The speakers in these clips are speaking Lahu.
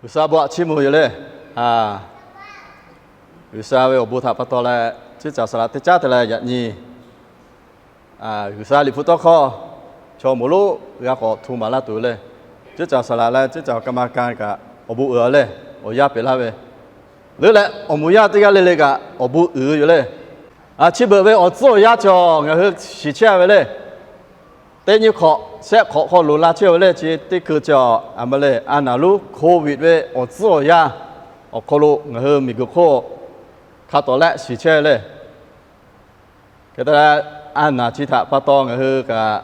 G'uiˬsha bon htaꞈ chiˇ mvuh yoˬ le. G'uiˬsha ve awˬ bon htaꞈ pa taw leh, ciˉ caˍ saˍ laꞈ teˇ caˉ te leh yaꞈ nyi G'uiˬsha Liꞈ hpu tawˇ hkawˇ chaw moˍ lonˉ g'a k'awꞈ hto maˍ laˇ tuˬ le. Ciˉ caˍ saˍ laꞈ leh ciˉ caˍ กรรมการ kaꞈ awˬ bon uiˍ a le, awˬ yanˇ peꞈ laˇ ve. Leuˉ leh awˬ moˍ yaˇ teˇ g'aˇ le le kaꞈ awˬ bon uiˍ yoˬ le. Chi beuꞈ ve awˬ tcuhˉ awˬ yanˇ chaw ngaˬ hui shiˍ chehˇ ve le. Teˇ nyi hk'awꞈ shehˆ hk'awꞈ hk'aw loˍ la chehˇ ve le, chi teˇ hkui chi a ma le, a naˍ lonˉ Covid ve awˬ tcuhˉ awˬ yanˇ awˬ hk'aw lo ngaˬ hui miˬguiˬ hk'oˆ hk'a tawˍ lehˆ shiˍ chehˇ ve le. Hk'e te leh, a naˍ chi htaꞈ pa taw ngaˬ hui kaꞈ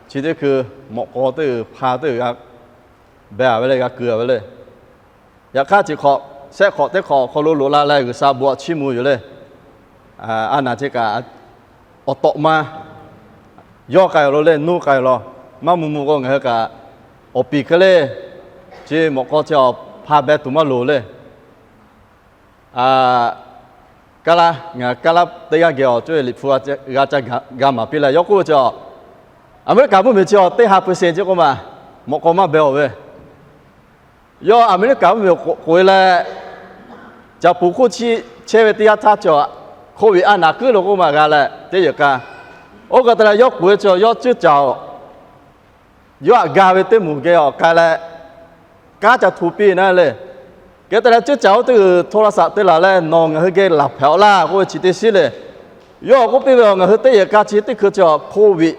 chi teˇ hkui mawꞈ k'aw teˇ g'uiˬ hpa teˇ g'uiˬ g'a beh a ve le, g'a keu a ve le. Yaꞈ hk'aˇ chi hk'awꞈ shehˆ hk'awꞈ teˇ hk'awꞈ awˬ hk'aw lo loˍ la leh G'uiˬsha bon htaꞈ chiˇ mvuh yoˬ le. A naˍ chi kaꞈ awˬ tawꞈ ma yawˇ k'ai awˬ lo le, nuˇ k'ai awˬ lawn maˇ mvuh mvuh k'o, ngaˬ hui kaꞈ awˬ piˍ hk'e le, chi mawꞈ k'aw chi awˬ hpa beh tuˬ maˇ loˍ le. Kaˇ laˇ, ngaˬ kaˇ laˇ teˇ g'aˇ geh awˬ cawˇ ve Liꞈ hpu g'a ca ga maˍ piˇ leh, yawˇ k'oˆ ve chi, Aˍmeˍriˆkaˍ mvuhˇmiˬ chi awˬ teˇ ha percent chi k'oˆ ma, mawꞈ k'aw maˇ beh awˬ ve. Yawˇ Aˍmeˍriˆkaˍ mvuhˇmiˬ k'oꞈ k'oꞈ e leh, caˍ puˍ hk'oˆ chi chehˇ ve teˇ yanˇ htaˇ chi Covid a naˍ kuiˉ lo k'oˆ ma g'a leh teˇ yehˬ ka. Oˇ ka te leh yawˇ k'oꞈ e chi yawˇ cuˉ caˍ oˬ, yawˇ htaꞈ ga ve teˇ moˍ geh awˬ k'ai leh, kanˉ ca hto piˇ naˉ le. Hk'e te leh cuˉ caˍ oˇ teˇ g'uiˬ โทรศัพท์ te laˬ leh, nawˬ ngaˬ hui geh laˬ hpehꞈ awˬ laˇ k'oˆ ve chi teˇ shiˉ le. Yawˇ k'oˆ piˇ ve, ngaˬ hui teˇ yehˬ ka chi teˇ hkui chi Covid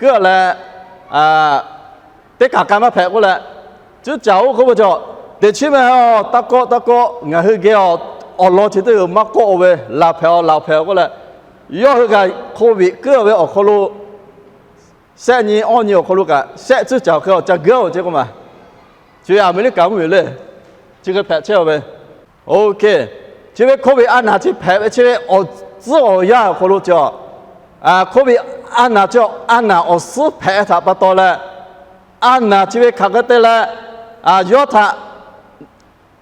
kuiˉ leh teˇ kaˬ k'ai maˇ hpehꞈ k'oˆ leh, cuˉ caˍ oˇ k'oˆ ve chi, teꞈ chiˉ meh, taˇ kawˆ taˇ kawˆ, ngaˬ hui geh awˬ lawn chi teˇ g'uiˬ maˇ kawˆ oˬ ve, laˬ hpehꞈ awˬ laˬ hpehꞈ awˬ k'oˆ leh, yawˇ hui kaꞈ Covid kuiˉ ve awˬ hk'aw lo shehˆ nyi awˇ nyi awˬ hk'aw lo kaꞈ shehˆ cuˉ caˍ hk'e awˬ ca guiˇ oˬ ce k'oˆ ma. Chi ve Aˍmeˍriˆkaˍ mvuhˇmiˬ le, chi hk'e hpehꞈ chehˇ ve. Oˇ hk'e, chi ve Covid a naˍ chi hpehꞈ ve chi ve awˬ tcuhˉ awˬ yanˇ awˬ hk'aw lo chi, Covid a naˍ chi a naˍ awˬ suhˉ hpehꞈ htaꞈ pa taw leh, a naˍ chi ve hk'aˬ hk'e te leh yawˇ htaꞈ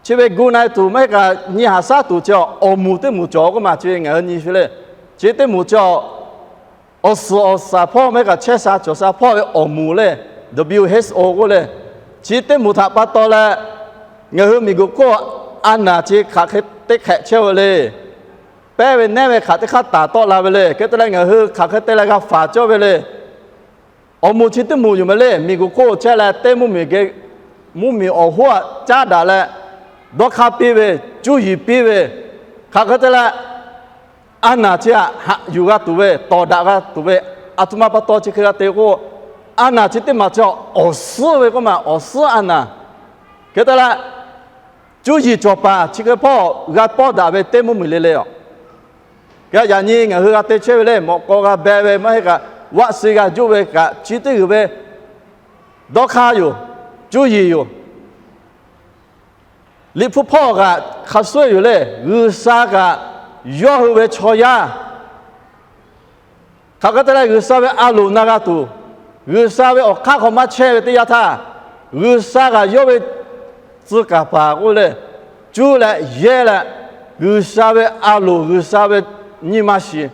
chi ve gu na e tuˬ maˇ heˆ kaꞈ nyi haˍ shaˉ tuˬ chi awˬ moˍ teˇ moˍ cawˬ k'oˆ ma. Chi ve ngaˬ hui nyi shu le, chi teˇ moˍ chi awˬ suhˍ awˬ shaˍ hpawˇ maˇ heˆ kaꞈ chehˇ sha cawˬ sha hpawˇ ve awˬ moˍ le, W H O k'oˆ le. Chi teˇ moˍ htaꞈ pa taw leh, ngaˬ hui miˬguiˬ hk'oˆ a naˍ chi hk'aˬ hk'e teˇ hk'ehꞈ chehˇ ve le. Pehˇ ve nehˉ ve hk'aˬ teˇ hk'aˇ taˍ tawˆ la ve le. Hk'e te leh ngaˬ hui hk'aˬ hk'e te leh g'a faˍ cawˇ ve le. Awˬ moˍ chi teˇ moˍ yoˬ meh le. Miˬguiˬ hk'oˆ chehˇ leh teˇ mvuhˇmiˬ geh, mvuhˇmiˬ awˬ hoˉ aꞈ caˉ daꞈ leh, dawˇ hk'aˇ piˇ ve, cuˇ yiˍ piˇ ve, hk'aˬ hk'e te leh a naˍ chi htaꞈ haꞈ yuˬ g'a tuˬ ve, tawˍ daꞈ g'a tuˬ ve, aˬ htoꞈ ma pa taw chi hk'e g'a te k'o, a naˍ chi teˇ maˬ chi awˬ suhˉ ve k'oˆ ma, awˬ suhˉ a naˍ. Hk'e te leh, cuˇ yiˍ cawˬ paˍ chi hk'e hpawˇ g'a pawˇ daꞈ ve teˇ mvuhˇmiˬ le le aˬ. Kaꞈ yaꞈ nyi ngaˬ hui g'a te chehˇ ve le, mawꞈ k'aw g'a beh ve maˇ heˆ kaꞈ, vaˆ suh g'a juˆ ve kaꞈ, chi teˇ g'uiˬ ve dawˇ hk'aˇ yoˬ, cuˇ yiˍ yoˬ. Liꞈ hpu hpawˇ kaꞈ hk'a shuˍ yoˬ le. G'uiˬsha kaꞈ yawˇ hui ve chaw yaˇ hk'aˬ hk'e te leh G'uiˬsha ve a loˍ na g'a tuˬ, G'uiˬsha ve awˬ hk'aˇ hk'aw maˇ chehˇ ve teˇ yanˇ htaˇ, G'uiˬsha kaꞈ yawˇ ve tcuh kaˍ paˍ k'oˆ leh, cuˇ leh yehˇ leh, G'uiˬsha ve a loˍ, G'uiˬsha ve nyi ma shiˍ,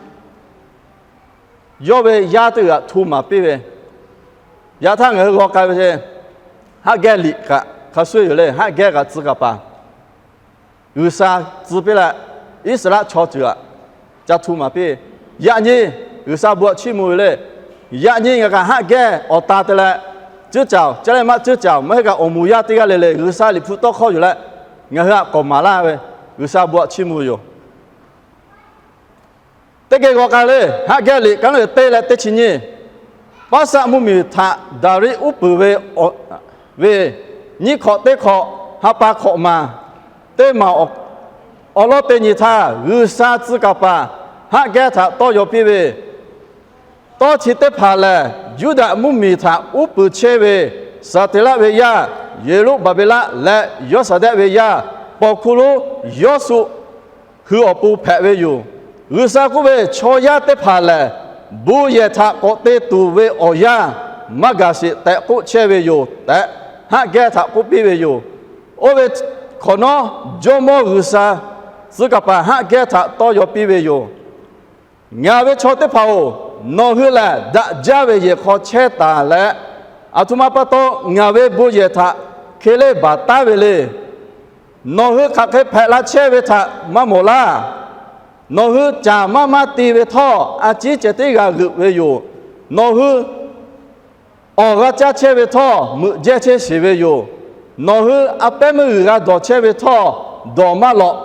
yawˇ ve yaˇ teˇ g'aꞈ hto maˍ piˇ ve, yaꞈ htaˇ ngaˬ hui g'aw k'ai ve, haˆ gehˇ liꞈ kaꞈ hk'a shuˍ yoˬ le. Haˆ gehˇ kaꞈ tcuh kaˍ paˍ G'uiˬsha tcuh piˇ leh, Iˉsaˍreˍlaˆ chaw ceuˬ aꞈ ca hto maˍ piˇ. Yaꞈ nyi G'uiˬsha bon htaꞈ chiˇ mvuh ve le. Yaꞈ nyi ngaˬ kaꞈ haˆ gehˇ awˬ ta te leh, cuˉ caˍ oˬ, caˇ leh maˇ cuˉ caˍ oˬ, maˇ heˆ kaꞈ awˬ moˍ yaˇ teˇ g'aˇ le le G'uiˬsha Liꞈ hpu tawˇ hkawˇ yuˬ leh, ngaˬ hui aꞈ k'awꞈ maˍ laˇ ve, G'uiˬsha bon htaꞈ chiˇ mvuh yoˬ. Teˇ geh g'aw k'ai le. Haˆ gehˇ liꞈ kanˉ leuˬ teˇ leh teˇ chi nyiˇ, Paˉsaˆ mvuhˇmiˬ htaꞈ Daˍriˆ uˉ peunˍ ve, ve nyiˇ hk'awꞈ teˇ hk'awꞈ ha pa hk'awꞈ maˬ teˇ maˬ awˬ lawn teˇ nyi htaˇ, G'uiˬsha tcuh kaˍ paˍ haˆ gehˇ htaꞈ tawˇ yaw piˇ ve, tawˇ chi teˇ hpaˍ lehˬ, Yuˇdaꞈ mvuhˇmiˬ htaꞈ uˉ peunˍ chehˇ ve Saˍteˍlaˆ ve yaˇ Yeˍruˆbaˍbeˍlaˆ leh Yawˇsaˍdehˆ ve yaˇ paw hkuˇ lonˉ Yawˇsuˆ hui awˬ pon hpehꞈ ve yoˬ. G'uiˬsha k'oˆ ve, Chaw yaˇ teˇ hpaˍ lehˬ, bon yehˬ htaꞈ k'awꞈ te tuˬ ve awˬ yanˇ maˇ gaˬ sheˍ tehꞈ k'oˆ chehˇ ve yoˬ tehꞈ, haˆ gehˇ htaꞈ k'oˆ piˇ ve yoˬ. Oˇ ve hk'awꞈ nawˉ, Jawˇmawˇ G'uiˬsha tcuh kaˍ paˍ haˆ gehˇ htaꞈ tawˇ yaw piˇ ve yoˬ. Ngaˬ ve chaw teˇ hpaˍ-oˬ, nawˬ hui lehˬ daꞈ jaˇ ve yehˬ hk'aw chehˇ taˍ leh, aˬ htoꞈ ma pa taw ngaˬ ve bon yehˬ htaꞈ hk'e leˇ baˬ taˉ ve le. Nawˬ hui hk'aˬ hk'e hpehꞈ la chehˇ ve htaꞈ maˇ mawˬ laˇ. Nawˬ hui caˍ maˇ maˇ te ve htawˇ, a ciˉ ceh tiˉ g'a g'euꞈ ve yoˬ. Nawˬ hui awˬ g'a caˇ chehˇ ve htawˇ, meuꞈ jehˇ chehˇ sheˍ ve yoˬ. Nawˬ hui a pehˉ meuˇ g'uiˬ g'a dawˬ chehˇ ve htawˇ, dawˬ maˇ lawꞈ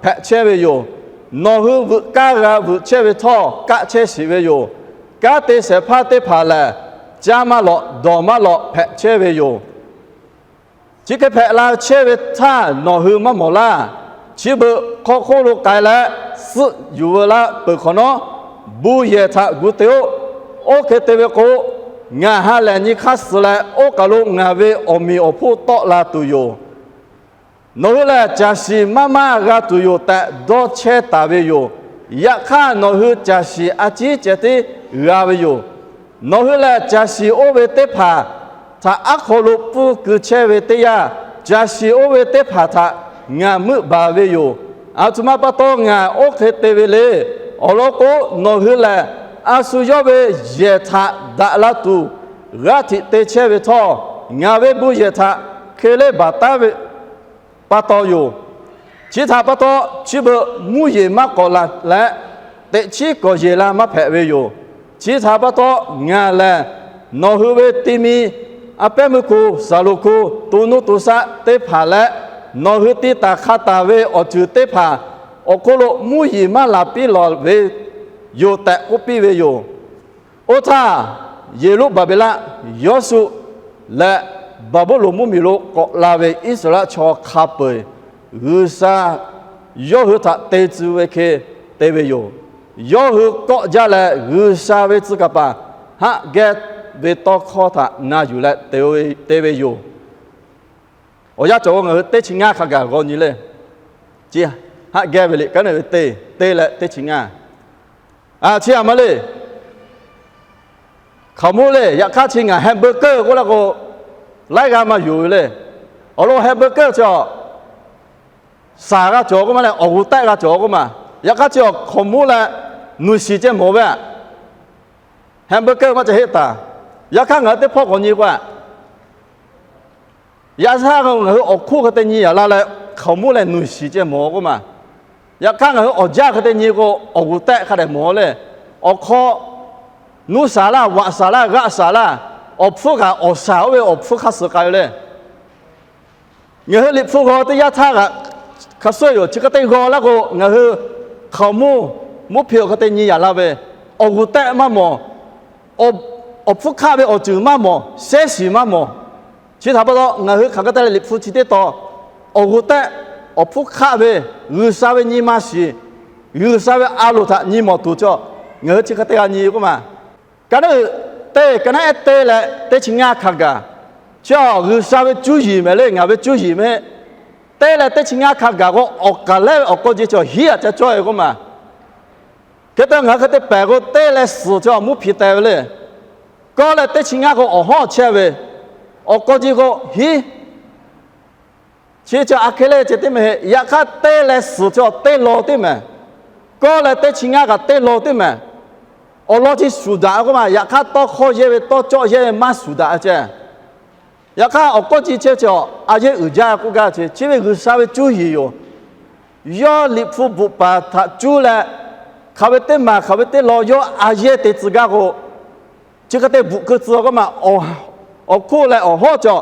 hpehꞈ chehˇ ve yoˬ. Nawˬ hui veuꞈ kaˇ g'a veuꞈ chehˇ ve htawˇ, kaˆ chehˇ sheˍ ve yoˬ. Kanˉ te shehˍ hpaˇ teˇ hpaˍ lehˬ, caˇ maˇ lawꞈ dawˬ maˇ lawꞈ hpehꞈ chehˇ ve yoˬ. Chi hk'e hpehꞈ la chehˇ ve htaˇ nawˬ hui maˇ mawˬ laˇ. Chi beuꞈ hk'aw hk'oˆ lo k'ai leh suhˆ yuˬ veu laˇ peuˬ hk'awꞈ nawˉ, bon yehˬ htaꞈ gu te-oˆ. Oˇ hk'e te ve k'o, ngaˬ ha lehˬ nyi hk'aˇ suh leh, oˇ kaˬ lo ngaˬ ve awˬ meˍ awˬ hponˇ tawˆ la tuˬ yoˬ. Nawˬ hui lehˬ, caˬ shiˍ maˇ maˇ g'a tuˬ yoˬ tehꞈ dawˇ chehˇ taˍ ve yoˬ. Yaꞈ hk'aˇ, nawˬ hui caˬ shiˍ a ciˉ ceh tiˉ g'a ve yoˬ. Nawˬ hui lehˬ, caˬ shiˍ oˇ ve teˇ hpaˍ htaꞈ aˉ hk'aw lo pfuhˇ keu chehˇ ve teˇ yanˇ, caˬ shiˍ oˇ ve teˇ hpaˍ htaꞈ ngaˬ meuˆ baˬ ve yoˬ. Aˬ htoꞈ ma pa taw ngaˬ oˇ hk'e te ve le. Awˬ lawn k'o, nawˬ hui lehˬ a shu yawˇ ve yehˬ htaꞈ daꞈ la tuˬ g'aˇ htiꞈ te chehˇ ve htawˇ, ngaˬ ve bon yehˬ htaꞈ hk'e leˇ baˬ taˉ ve pa taw yoˬ. Chi htaꞈ pa taw, chi beuꞈ mvuhˇ yeˬ maˇ k'awꞈ laˬ leh, teꞈ chiˉ kawˬ yeˬ la maˇ hpehꞈ ve yoˬ. Chi htaꞈ pa taw, ngaˬ lehˬ nawˬ hui ve ti mi a pehˉ meuˇ ku, saˍ loˍ ku, to nuˇ to shaˆ teˇ hpaˍ leh, nawˬ hui ti taˍ hk'a taˍ ve awˬ ceuˬ teˇ hpaˍ awˬ hk'oˆ lo mvuhˇ yeˬ maˇ laˬ piˇ lawˬ ve yoˬ tehꞈ k'oˆ piˇ ve yoˬ. Oˇ htaˇ, Yeˍruˆbaˍbeˍlaˆ, Yawˇsuˆ leh Baˍbuˍlonˍ mvuhˇmiˬ lo k'awꞈ la ve Iˉsaˍreˍlaˆ chaw hk'a peu-eˬ G'uiˬsha yawˇ hui htaꞈ te tcuh ve hk'e te ve yoˬ. Yawˇ hui kawˆ jaˇ leh, G'uiˬsha ve tcuh kaˍ paˍ haˆ geh ve tawˇ hkawˇ htaꞈ na yuˬ leh te ve yoˬ. Awˬ yanˇ cawˬ k'o, ngaˬ hui teˇ chi ngaˇ hk'a gaˬ g'aw nyi le. Chi haˆ geh ve liꞈ kaˉ neˇ ve teˇ, teˇ leh teˇ chi ngaˇ. A, chi aꞈ ma le. Hkaoˍmonˇ le, yaꞈ hk'aˇ chi ngaˬ hamburger k'oˆ laˇ k'o, laiˉ g'aˇ maˇ yonˍ ve le. Awˬ lawn hamburger chi a, shaˍ g'a cawˬ k'oˆ ma leh, awˬ g'uˬ tehˆ g'a cawˬ k'oˆ ma. Yaꞈ hk'aˇ chi a hkaoˍmonˇ leh nuˬ shiˍ ceh mawˬ ve aꞈ. Hamburger maˇ ca heˆ taˍ. Yaꞈ hk'aˇ ngaˬ hui teˇ hpawˇ k'awꞈ nyi k'o aꞈ, yaꞈ hk'aˇ ngaˬ hui awˬ hk'oˆ hk'e te nyi yaꞈ la leh, hkaoˍmonˇ leh nuˬ shiˍ ceh mawˬ k'oˆ ma. Yaꞈ hk'aˇ ngaˬ hui awˬ jaˇ hk'e te nyi k'o, awˬ g'uˬ tehˆ hk'a dehꞈ mawˬ le. Awˬ hk'aw nuˇ shaˍ laˇ, vaꞈ shaˍ laˇ, g'aˆ shaˍ laˇ, awˬ hpfuhˇ kaꞈ awˬ shaˍ oˇ ve awˬ hpfuhˇ hk'aˇ suh k'ai ve le. Ngaˬ hui Liꞈ hpu g'aw teˇ yanˇ htaˇ kaꞈ hk'a shuˍ yoˬ. Chi hk'e te g'aw laˇ k'o, ngaˬ hui hkaoˍmonˇ mvuhˇ hpe awˬ hk'e te nyi yaꞈ la ve, awˬ g'uˬ tehˆ maˇ mawˬ, awˬ hpfuhˇ hk'aˆ ve awˬ ceuˬ maˇ mawˬ, shehˉ shiˍ maˇ mawˬ. Chi htaꞈ pa taw, ngaˬ hui hk'aˬ hk'e te leh Liꞈ hpu chi teˇ taw, awˬ g'uˬ tehˆ, awˬ hpfuhˇ hk'aˆ ve G'uiˬsha ve nyi ma shiˍ, G'uiˬsha ve a loˍ htaꞈ nyi mawˬ tuˬ chaw, ngaˬ hui chi hk'e te g'a nyi k'oˆ ma. Ka naˉ uiˍ te, ka naˉ ehˉ te leh teˇ chi ngaˇ hk'a gaˬ. Chi a G'uiˬsha ve cuˇ yiˍ mehˍ le, ngaˬ ve cuˇ yiˍ mehˍ. Te leh teˇ chi ngaˇ hk'a gaˬ k'o, awˬ kaˍ lehˉ ve awˬ kawˇ ji chi a hiˉ aꞈ ca cawˇ e k'oˆ ma. Hk'e te ngaˬ hui hk'e te pehˬ k'o, te leh suhˍ chi a mvuhˇ hpi teh ve le. Kawˇ leh teˇ chi ngaˇ k'o, awˬ hawˉ chehˇ ve, awˬ kawˇ ji k'o hiˉ. Chi chi aˬ hk'e le ceh teˇ mehˍ heˆ. Yaꞈ hk'aˇ te leh suhˍ chi a teˇ law teˇ mehˍ. Kawˇ leh teˇ chi ngaˇ kaꞈ teˇ law teˇ mehˍ. Awˬ lawn chi shuˍ daꞈ k'oˆ ma. Yaꞈ hk'aˇ tawˇ hkawˇ yehˇ ve tawˇ cawˆ yehˇ ve maˇ shuˍ daꞈ ceh. Yaꞈ hk'aˇ awˬ kawˇ ji chehˇ chi a, a yehˇ uiˍ jaˇ k'oˆ gaˇ ve chi ve G'uiˬsha ve cuˇ yiˍ yoˬ. Yawˇ Liꞈ hpu bvuhꞈ paˍ htaꞈ cuˇ leh, hk'aˬ ve teˇ maˬ hk'aˬ ve teˇ law yawˇ a yehˇ te tcuh gaˇ k'o, chi hk'e te bvuhꞈ keu tcuh k'oˆ ma. Awˬ hk'oˆ leh awˬ hawˉ chi a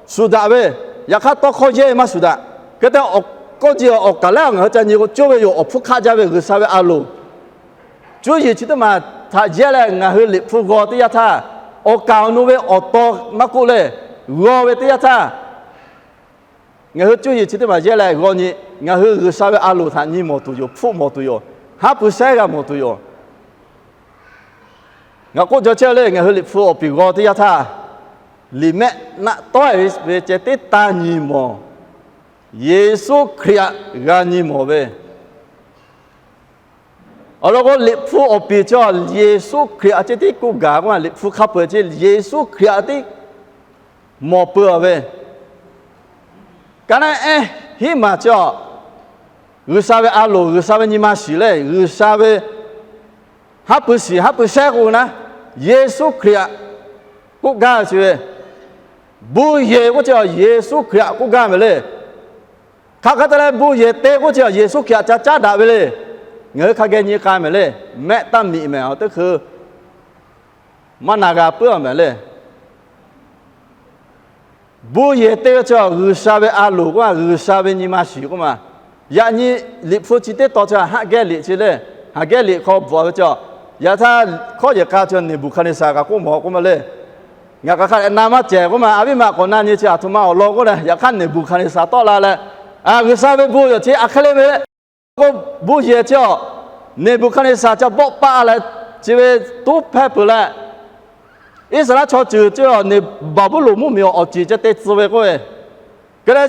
shuˍ daꞈ ve, yaꞈ hk'aˇ tawˇ hkawˇ yehˇ ve maˇ shuˍ daꞈ. Hk'e te awˬ kawˇ ji awˬ kaˍ lehˉ ngaˬ hui ca nyi k'o, coˇ ve yoˬ, awˬ hpfuhˇ hk'aˆ jaˇ ve G'uiˬsha ve a loˍ. Cuˇ yiˍ chi teˇ maˬ htaꞈ yehˇ leh ngaˬ hui Liꞈ hpu g'aw teˇ yanˇ htaˇ, awˬ kaˍ awˬ nu ve awˬ taw maˇ k'oˆ leh, g'aw ve teˇ yanˇ htaˇ, ngaˬ hui cuˇ yiˍ chi teˇ maˬ yehˇ leh g'aw nyi, ngaˬ hui G'uiˬsha ve a loˍ htaꞈ nyi mawˬ tuˬ yoˬ, hpfuhˆ mawˬ tuˬ yoˬ, haˉ pui shehˉ g'a mawˬ tuˬ yoˬ. Ngaˬ k'oˆ jaw chehˇ le, ngaˬ hui Liꞈ hpu awˬ piˍ g'aw teˇ yanˇ htaˇ, liꞈ mehˆ naˆ tawˉ ve ceh teˇ taˇ nyi mawˬ, Yeˍsuˆ Hkriꞈ aꞈ g'a nyi mawˬ ve. Awˬ lawn k'o, Liꞈ hpu awˬ piˍ chi a Yeˍsuˆ Hkriꞈ aꞈ ceh tiˉ k'oˆ gaˬ k'oˆ ma. Liꞈ hpu hk'a peu-eˬ chi Yeˍsuˆ Hkriꞈ aꞈ tiˉ mawˬ peuˬ ve. Ka naˉ ehˉ hiˉ maˬ chi a G'uiˬsha ve a loˍ, G'uiˬsha ve nyi ma shiˍ leh G'uiˬsha ve haˉ pui shiˍ haˉ pui shehˉ k'oˆ ve naˉ, Yeˍsuˆ Hkriꞈ aꞈ k'oˆ gaˇ ve chi ve, bon yehˬ k'oˆ chi a Yeˍsuˆ Hkriꞈ aꞈ k'oˆ gaˇ ve le. Hk'aˬ hk'e te leh bon yehˬ te k'oˆ chi Yeˍsuˆ Hkriꞈ ca caˉ daꞈ ve le. Ngaˬ hui hk'a geh nyi k'ai mehˍ le. Mehˆ taˇ miꞈ mehˍ, teˇ hkui maˇ na g'a puiˉ a mehˍ le. Bon yehˬ te ve chi G'uiˬsha ve a loˍ k'oˆ ma, G'uiˬsha ve nyi ma shiˍ k'oˆ ma. Yaꞈ nyi Liꞈ hpu chi teˇ tawn chi Haꞈ gehˇ liꞈ chi le. Haꞈ gehˇ liꞈ hk'aw bvuhꞈ ve chi, yaꞈ htaˇ hkawˇ yehˬ k'a chi Neˍbuˍhkaˍneˍsaˍ kaꞈ k'oˆ mawˬ k'oˆ ma le. Ngaˬ hk'aˬ hk'e na maˇ cehˬ k'oˆ ma, a viˉ ma k'awꞈ na nyi chi aˬ htoꞈ ma awˬ lawn k'oˆ leh, yaꞈ hk'aˇ Neˍbuˍhkaˍneˍsaˍ tawˆ la leh, G'uiˬsha ve bon yehˬ chi a hk'e le ve k'o, bon yehˬ chi a, Neˍbuˍhkaˍneˍsaˍ ca bawˆ paˆ leh, chi ve tuˉ hpehˇ peuˬ leh, Iˉsaˍreˍlaˆ chaw ceuˬ chi a, Baˍbuˍlonˍ mvuhˇmiˬ awˬ ceuˬ ca te tcuh ve k'oˆ ve, hk'e leh,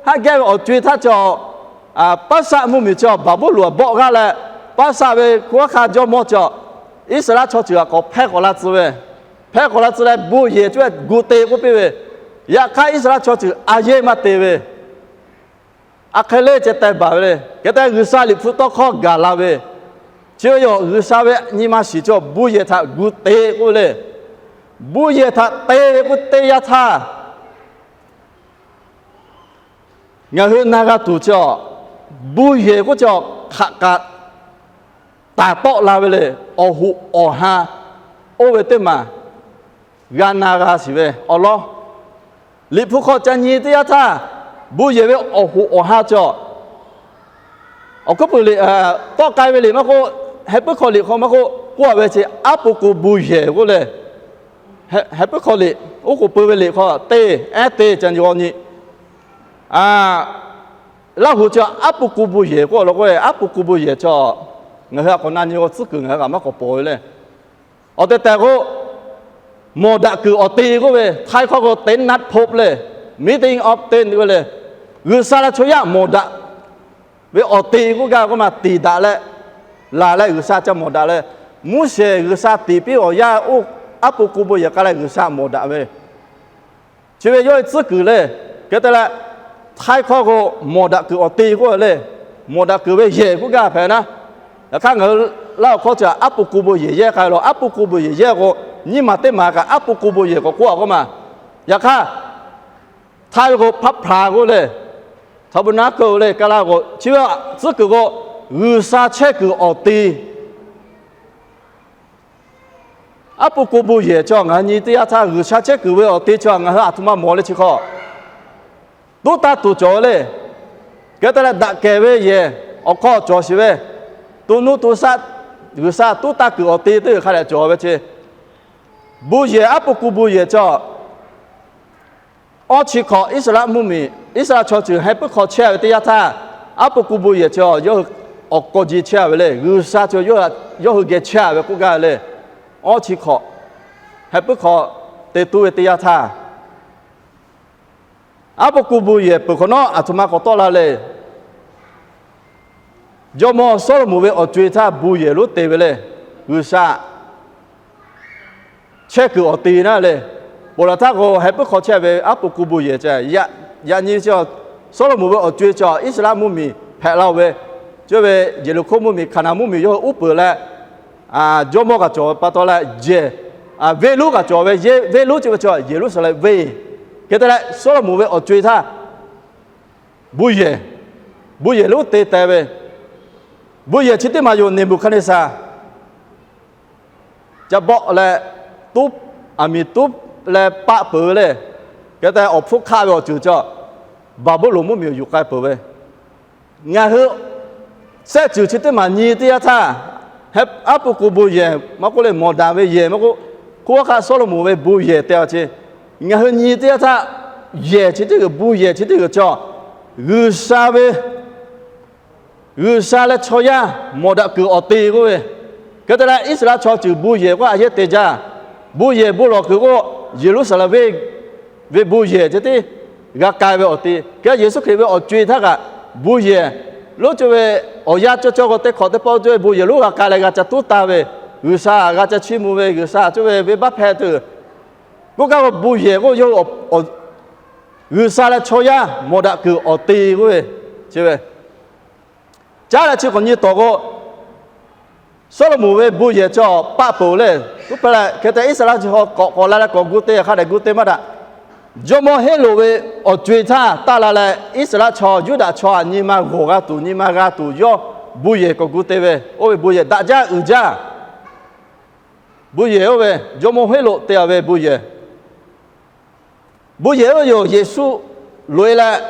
Haꞈ gehˇ ve awˬ co-e htaˇ chi a, Paˉsaˆ mvuhˇmiˬ chi a Baˍbuˍlonˍ bawˆ g'aˇ leh, Paˉsaˆ ve hkunˉ hawˉ hk'aˆ jawˇmawˇ chi a, Iˉsaˍreˍlaˆ chaw ceuˬ a k'awꞈ hpehˇ k'awꞈ la tcuh ve, hpehˇ k'awꞈ la tcuh leh bon yehˬ cuˇ gu te k'oˆ piˇ ve, yaꞈ hk'aˇ Iˉsaˍreˍlaˆ chaw ceuˬ a yehˇ maˇ te ve. A hk'e le ceh teh baˬ ve le. Hk'e te G'uiˬsha Liꞈ hpu tawˇ hkawˇ gaˬ la ve, chi ve yoˬ G'uiˬsha ve nyi ma shiˍ chi bon yehˬ htaꞈ gu te k'oˆ ve le. Bon yehˬ htaꞈ te ve k'oˆ teˇ yanˇ htaˇ, ngaˬ hui na g'a tuˬ chi a, bon yehˬ k'oˆ chi a hk'aˬ kaꞈ taˍ tawˆ la ve le. Awˬ hoꞈ awˬ ha oˇ ve teˇ maˬ g'a na g'a shiˍ ve awˬ lawn, Liꞈ hpu hk'aw ca nyi teˇ yanˇ htaˇ, bon yehˬ ve awˬ hoꞈ awˬ ha chi a, awˬ hkuiˉ puiˍ liꞈ, tawˆ k'ai ve liꞈ maˇ k'oˆ, heh puiˉ hk'aw liꞈ hk'aw maˇ k'oˆ, k'oˆ a ve chi aˉ po ku bon yehˬ k'oˆ le. Heh puiˉ hk'aw liꞈ, oˉ k'oˍ pui ve liꞈ hk'aw teˇ ehˉ teˇ ca nyi g'aw nyi. Laˇ hu chi aˉ po ku bon yehˬ k'oˆ a la k'oˆ ve, aˉ po ku bon yehˬ chi a, ngaˬ hui a k'awꞈ na nyi g'aw tcuhˉ kuiˬ ngaˬ hui kaꞈ maˇ k'awꞈ pawˬ ve le. Awˬ tehˬ tehˬ k'o, mawˬ daꞈ kuiˬ awˬ te k'oˆ ve, htaiˇ hkawˇ k'o teˇ naˆ hpawˆ le, meeting of ten ve le. G'uiˬsha leh chaw yaˇ mawˬ daꞈ ve awˬ te k'oˆ gaˇ k'oˆ ma, tiˍ daꞈ leh, laˬ leh G'uiˬsha ca mawˬ daꞈ leh, Moˉseˍ G'uiˬsha tiˍ piˇ awˬ yanˇ oˇ aˉ po ku bon yehˬ k'ai leh G'uiˬsha mawˬ daꞈ ve, chi ve yawˇ hui tcuhˉ kuiˬ le. Hk'e te leh, htaiˇ hkawˇ k'o mawˬ daꞈ kuiˬ awˬ te k'oˆ le. Mawˬ daꞈ kuiˬ ve yehˬ k'oˆ gaˇ hpehꞈ naˉ. Yaꞈ hk'aˇ ngaˬ hui laˇ awˬ hkawˇ chi aˉ po ku bon yehˬ yehˇ k'ai la. Aˉ po ku bon yehˬ yehˇ k'o, nyiˇ maˬ teˇ maˬ kaꞈ aˉ po ku bon yehˬ k'awꞈ k'oˆ a k'oˆ ma. Yaꞈ hk'aˇ, htaiˇ ve k'o hpaˆ hpaˍ k'oˆ le, tabernacle le, ka laˇ k'o chi ve tcuhˉ kuiˬ k'o, G'uiˬsha chehˇ kuiˬ awˬ te. Aˉ po ku bon yehˬ chi ngaˬ hui nyi teˇ yanˇ htaˇ, G'uiˬsha chehˇ kuiˬ ve awˬ te chi ngaˬ hui aˬ htoꞈ ma mawˬ le chi hk'aw, tuˉ taˇ tuˬ cawˬ ve le. Hk'e te leh, daꞈ kehˬ ve yehˬ awˬ hk'aw cawˬ sheˍ ve, to nuˇ to shaˆ G'uiˬsha tuˉ taˇ kuiˬ awˬ te teˇ g'uiˬ hk'a dehꞈ cawˬ ve chi. Bon yehˬ, aˉ po ku bon yehˬ chi awˬ chi hk'awꞈ Iˉsaˍreˍlaˆ mvuhˇmiˬ, Iˉsaˍreˍlaˆ chaw ceuˬ heh puiˉ hk'aw chehˇ ve teˇ yanˇ htaˇ, aˉ po ku bon yehˬ chi yawˇ hui awˬ kawˇ ji chehˇ ve le. G'uiˬsha chi yawˇ hui geh chehˇ ve k'oˆ gaˇ ve le. Awˬ chi hk'awꞈ heh puiˉ hk'aw te tuˉ ve teˇ yanˇ htaˇ, aˉ po ku bon yehˬ peuˬ hk'awꞈ nawˉ aˬ htoꞈ ma k'awꞈ tawˆ la le. Jawˇmawˇ Sawˉlaꞈmonˍ ve awˬ co-e htaˇ bon yehˬ lonˉ te ve le. G'uiˬsha chehˇ kuiˬ awˬ te naˉ le. Ponˬ laˬ htaˇ k'o, heh puiˉ hk'aw chehˇ ve aˉ po ku bon yehˬ ca, yaꞈ nyi chi Sawˉlaꞈmonˍ ve awˬ co-e chi Iˉsaˍreˍlaˆ mvuhˇmiˬ hpehꞈ la-oˬ ve, chi ve Yeˍriˆhkoˇ mvuhˇmiˬ, Hkaˍnanˍ mvuhˇmiˬ yawˇ hui uˉ peunˍ leh, jawˇmawˇ kaꞈ cawˬ ve pa taw leh, jehˬ, venˇ lonˉ kaꞈ cawˬ ve, venˇ lonˉ chi ve chi Yeˍruˆsaˍlehnˍ venˇ. Hk'e te leh, Sawˉlaꞈmonˍ ve awˬ co-e htaˇ bon yehˬ, bon yehˬ lonˉ te teh ve, bon yehˬ chi teˇ maˬ yoˬ Neˍbuˍhkaˍneˍsaˍ ca bawˆ leh, tuˉ, aˬ miˍ tuˉ leh paˆ peuˬ ve le. Hk'e te awˬ hpfuhˇ hk'aˆ ve awˬ ceuˬ chi Baˍbuˍlonˍ mvuhˇmiˬ yuˬ k'ai peuˬ ve, ngaˬ hui shehˆ ceuˬ chi teˇ maˬ nyi teˇ yanˇ htaˇ, aˉ po ku bon yehˬ maˇ k'oˆ le, mawˬ daꞈ ve yehˬ maˇ k'oˆ, hkunˉ hawˉ hk'aˆ Sawˉlaꞈmonˍ ve bon yehˬ te ve chi, ngaˬ hui nyi teˇ yanˇ htaˇ, yehˬ chi teˇ g'uiˬ, bon yehˬ chi teˇ g'uiˬ chi G'uiˬsha ve G'uiˬsha leh chaw yaˇ mawˬ daꞈ kuiˬ awˬ te k'oˆ ve. Hk'e te leh, Iˉsaˍreˍlaˆ chaw ceuˬ bon yehˬ k'oˆ a yehˇ te jaˇ. Bon yehˬ bon lawˬ kuiˬ k'o, Yeˍruˆsaˍlehnˍ venˇ ve bon yehˬ ceh tiˉ g'a k'ai ve awˬ te. Hk'e Yeˍsuˆ Hkriꞈ ve awˬ co-e htaˇ kaꞈ, bon yehˬ lonˉ cawˇ ve awˬ yanˇ cawˇ cawˇ k'o, teˇ hk'awꞈ teˇ pawˆ cawˇ ve bon yehˬ lonˉ g'a k'ai leh g'a ca tuˉ taˍ ve, G'uiˬsha g'a ca chiˇ mvuh ve, G'uiˬsha cawˇ ve venˇbaˆ hpehˇ tuˬ. K'oˆ gaˇ k'o, bon yehˬ k'o, G'uiˬsha leh chaw yaˇ mawˬ daꞈ kuiˬ awˬ te k'oˆ ve, chi ve caˉ leh chi k'awꞈ nyi tawˍ k'o, Sawˉlaꞈmonˍ ve bon yehˬ chi paˆ peuˬ le. Tuˉ hpehˇ leh, hk'e te Iˉsaˍreˍlaˆ chi hk'aw k'awꞈ k'awꞈ la leh k'awꞈ gu te, hk'a dehꞈ gu te maˇ daꞈ. Jawˇmawˇ Heˉroꞈ ve awˬ co-e htaˇ taˇ la leh, Iˉsaˍreˍlaˆ chaw Yuˇdaꞈ chaw htaꞈ nyi ma g'awˬ g'a tuˬ, nyi ma g'a tuˬ yawˇ bon yehˬ k'awꞈ gu te ve, oˇ ve bon yehˬ daꞈ jaˇ uiˍ jaˇ. Bon yehˬ oˇ ve Jawˇmawˇ Heˉroꞈ te-a ve bon yehˬ. Bon yehˬ oˇ yoˬ, Yeˍsuˆ loꞈ-e leh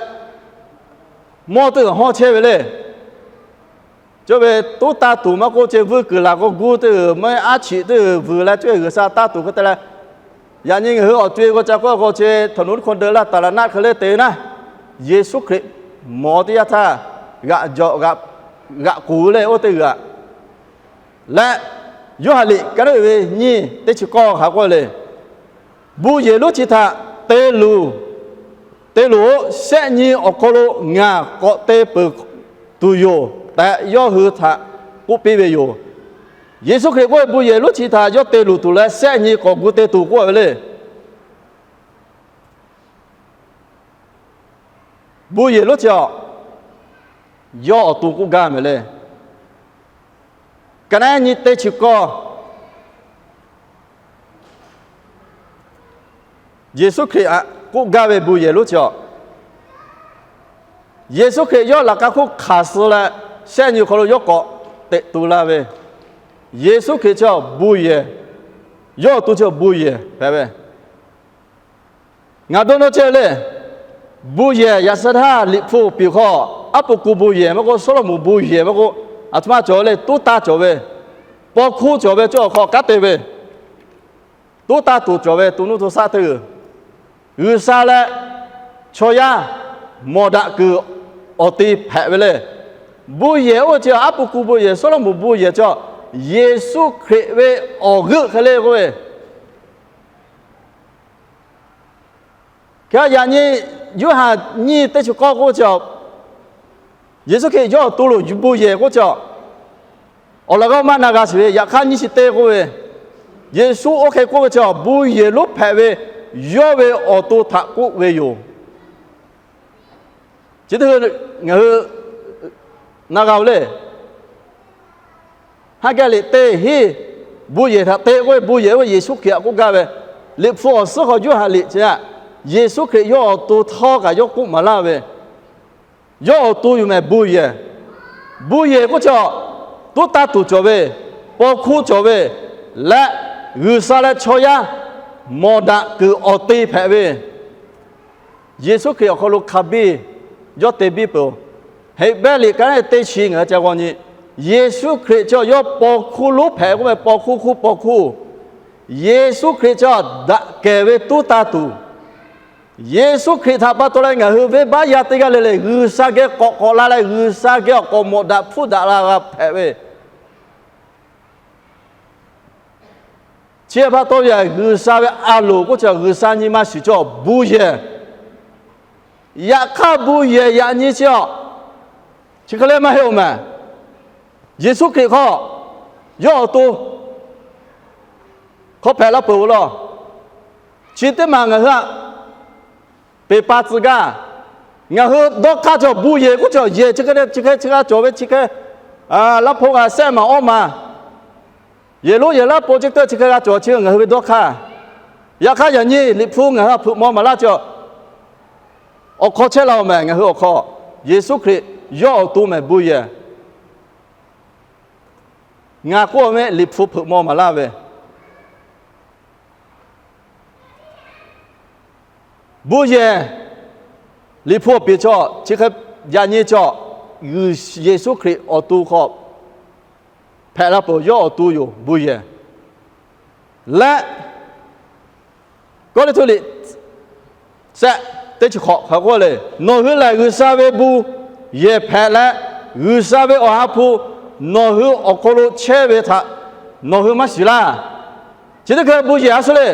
mawˇ teˇ g'aˬ hawˇ chehˇ ve le. Cawˇ ve tuˉ taˇ tuˬ maˇ k'oˆ, ce vuiˇ kuiˬ laˬ k'o gu teˇ g'uiˬ, maˇ aˉ chiꞈ teˇ g'uiˬ vuiˬ leh cawˇ ve G'uiˬsha taˇ tuˬ hk'e te leh, yaꞈ nyi ngaˬ hui awˬ co-e g'aw ca k'oˆ k'o, ce htawnˍ nuˇ hk'aw deu laˇ taˍ laˬ naˆ hk'e le te ve naˆ, Yeˍsuˆ Hkriꞈ mawˬ teˇ yanˇ htaˇ g'aꞈ jawꞈ g'aꞈ k'oˍ le oˇ teˇ g'uiˬ-a. Leh Yoˇhanˬ liꞈ ka naˉ uiˍ ve nyiˇ teˇ chi k'awˇ hk'a k'oˆ le, bon yehˬ lonˉ chi htaꞈ te luˬ, te luˬ-oˬ, shehˆ nyi awˬ hk'aw lo ngaˬ k'awꞈ te peuˬ tuˬ yoˬ tehꞈ yawˇ hui htaꞈ k'oˆ piˇ ve yoˬ. Yeˍsuˆ Hkriꞈ k'oˆ ve bon yehˬ lonˉ chi htaꞈ yawˇ te luˬ tuˬ leh shehˆ nyi k'awꞈ gu te tuˬ k'oˆ ve le. Bon yehˬ lonˉ chi-a, yawˇ awˬ to k'oˆ gaˇ mehˍ le. Ka naˉ nyi teˇ chi k'awˇ, Yeˍsuˆ Hkriꞈ htaꞈ k'oˆ gaˇ ve bon yehˬ lonˉ chi-a, Yeˍsuˆ Hkriꞈ yawˇ laꞈ ka hk'oˆ hk'aˬ suh leh shehˆ nyi awˬ hk'aw lo yawˇ k'awꞈ teꞈ tu la ve, Yeˍsuˆ Hkriꞈ chi-a bon yehˬ, yawˇ awˬ to chi-a bon yehˬ hpehꞈ ve. Ngaˬ dawˇ nawˇ chehˇ le. Bon yehˬ yaꞈ sheh htaˇ Liꞈ hpu piˍ hk'aw, aˉ po ku bon yehˬ maˇ k'oˆ, Sawˉlaꞈmonˍ bon yehˬ maˇ k'oˆ, aˬ htoꞈ ma cawˬ le, tuˉ taˇ cawˬ ve, paw hkuˇ cawˬ ve cawˇ awˬ hk'aw kanˉ te ve, tuˉ taˇ tuˬ cawˬ ve to nuˇ to shaˆ teˇ g'uiˬ, G'uiˬsha leh chaw yaˇ mawˬ daꞈ kuiˬ awˬ te hpehꞈ ve le. Bon yehˬ oˇ ve chi aˉ po ku bon yehˬ, Sawˉlaꞈmonˍ bon yehˬ chi, Yeˍsuˆ Hkriꞈ ve awˬ g'euˆ hk'e le k'oˆ ve, hk'e yaꞈ nyi Yoˇhanˬ nyiˇ teˇ chi k'awˇ k'oˆ ve chi, Yeˍsuˆ Hkriꞈ yawˇ awˬ to lo bon yehˬ k'oˆ chi, awˬ laꞈ g'awˇ maˇ na g'a shiˍ ve, yaꞈ hk'aˇ nyiˇ chi teˇ k'oˆ ve, Yeˍsuˆ oˇ hk'e k'oˆ ve chi, bon yehˬ lonˉ hpehꞈ ve yawˇ ve awˬ to htaꞈ k'oˆ ve yoˬ. Chi teˇ hui ngaˬ hui na g'a-o le. Haˉ gaˇ liꞈ te hiˉ, bon yehˬ htaꞈ te k'oˆ ve, bon yehˬ oˇ ve Yeˍsuˆ Hkriꞈ htaꞈ k'oˆ gaˇ ve, Liꞈ hpu awˬ suhˉ hk'aw Yoˇhanˬ liꞈ chi-a, Yeˍsuˆ Hkriꞈ yawˇ awˬ to htawˇ kaꞈ yawˇ k'oˆ maˍ laˇ ve, yawˇ awˬ to yoˬ mehˍ bon yehˬ. Bon yehˬ k'oˆ chi, tuˉ taˇ tuˬ cawˬ ve, paw hkuˇ cawˬ ve, leh G'uiˬsha leh chaw yaˇ mawˬ daꞈ kuiˬ awˬ te hpehꞈ ve, Yeˍsuˆ Hkriꞈ awˬ hk'aw lo hk'a biˇ yawˇ te biˇ peuˬ-oˬ. Heˍbrehˇ liꞈ ka naˉ teˇ chi ngaˬ hui ca g'aw nyi, Yeˍsuˆ Hkriꞈ chi yawˇ paw hkuˇ lonˉ hpehꞈ k'oˆ ve, paw hkuˇ hkuˇ paw hkuˇ, Yeˍsuˆ Hkriꞈ chi daꞈ kehˬ ve tuˉ taˇ tuˬ, Yeˍsuˆ Hkriꞈ htaꞈ pa taw leh ngaˬ hui venˇbaˆ yaˇ teˇ g'aˇ le le G'uiˬsha geh k'awꞈ k'awꞈ la leh G'uiˬsha geh awˬ k'awꞈ mawꞈ daꞈ hpfuhˇ daꞈ la g'a hpehꞈ ve, chi pa taw yaꞈ G'uiˬsha ve a loˍ k'oˆ chi, G'uiˬsha nyi ma shiˍ chi bon yehˬ. Yaꞈ hk'aˇ bon yehˬ yaꞈ nyi chi-a, chi hk'e le maˇ heˆ-oˬ mehˍ. Yeˍsuˆ Hkriꞈ hk'aw yawˇ awˬ to hk'aw hpehꞈ la peuˬ-oˬ law. Chi teˇ maˬ ngaˬ hui-a peˬ pa tcuh gaˇ. Ngaˬ hui dawˇ hk'aˇ chi bon yehˬ k'oˆ chi, yehˬ chi hk'e chi hk'e chi g'a cawˬ ve chi hk'e, laˇ hpoˆ g'a sehˆ maˬ awˇ maˬ, yehˬ lonˉ yehˬ laˇ po ceh teuˆ chi hk'e g'a cawˬ chi ngaˬ hui ve dawˇ hk'aˇ. Yaꞈ hk'aˇ yaꞈ nyi Liꞈ hpu ngaˬ hui htaꞈ hpeuꞈ maw maˍ laˇ chi, awˬ hk'aw chehˇ la-oˬ mehˍ. Ngaˬ hui awˬ hk'aw Yeˍsuˆ Hkriꞈ yawˇ awˬ to mehˍ bon yehˬ. Ngaˬ k'oˆ ve Liꞈ hpu hpeuꞈ maw maˍ laˇ ve bon yehˬ, Liꞈ hpu awˬ piˍ chaw chi hk'e yaꞈ nyi chaw, Yeˍsuˆ Hkriꞈ awˬ to hk'aw hpehꞈ la peuˬ, yawˇ awˬ to yoˬ bon yehˬ. Leh Kawˇrenˍhtuˆ liꞈ shehˆ teˇ chi hk'awꞈ hk'a k'oˆ le, nawˬ hui lehˬ G'uiˬsha ve bon yehˬ hpehꞈ leh, G'uiˬsha ve Awˬ ha hpu nawˬ hui awˬ hk'aw lo chehˇ ve htaꞈ nawˬ hui maˇ shiˍ laˇ. Chi teˇ hkui bon yehˬ a shu le.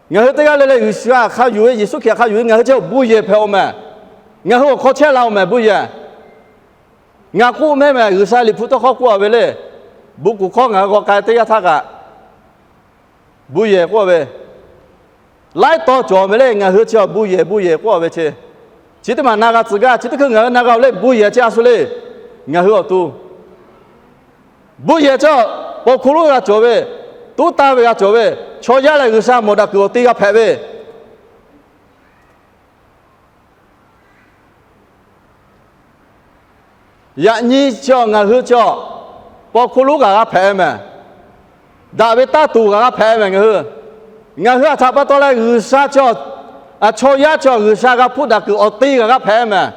Ngaˬ hui teˇ g'aˇ le le G'uiˬsha hk'a yuˬ ve, Yeˍsuˆ Hkriꞈ hk'a yuˬ ve ngaˬ hui chehˇ bon yehˬ hpehꞈ-oˬ mehˍ. Ngaˬ hui awˬ hk'aw chehˇ la-oˬ mehˍ bon yehˬ. Ngaˬ k'oˆ mehˍ mehˍ, G'uiˬsha Liꞈ hpu tawˇ hkawˇ k'oˆ-a ve le. Bon kuˬ hkawˇ ngaˬ hui g'aw k'ai teˇ yanˇ htaˇ kaꞈ, bon yehˬ k'oˆ-a ve, laiˉ taw cawˬ mehˍ le. Ngaˬ hui chi bon yehˬ bon yehˬ k'oˆ-a ve chi, chi teˇ maˬ na g'a tcuh gaˇ. Chi teˇ hkui ngaˬ hui na g'a-oˬ le, bon yehˬ chi a shu le. Ngaˬ hui awˬ to bon yehˬ chi paw hkuˇ lonˉ g'a cawˬ ve, tuˉ taˇ ve g'a cawˬ ve, chaw yaˇ leh G'uiˬsha mawˬ daꞈ kuiˬ awˬ te g'a hpehꞈ ve, Yaꞈ nyi chi ngaˬ hui chi paw hkuˇ lonˉ kaꞈ g'a hpehꞈ mehˍ. Daꞈ ve taˇ tuˬ kaꞈ g'a hpehꞈ mehˍ ngaˬ hui. Ngaˬ hui a htaꞈ pa taw leh G'uiˬsha chi, chaw yaˇ chi G'uiˬsha g'a hpuˇ daꞈ kuiˬ awˬ te kaꞈ g'a hpehꞈ mehˍ.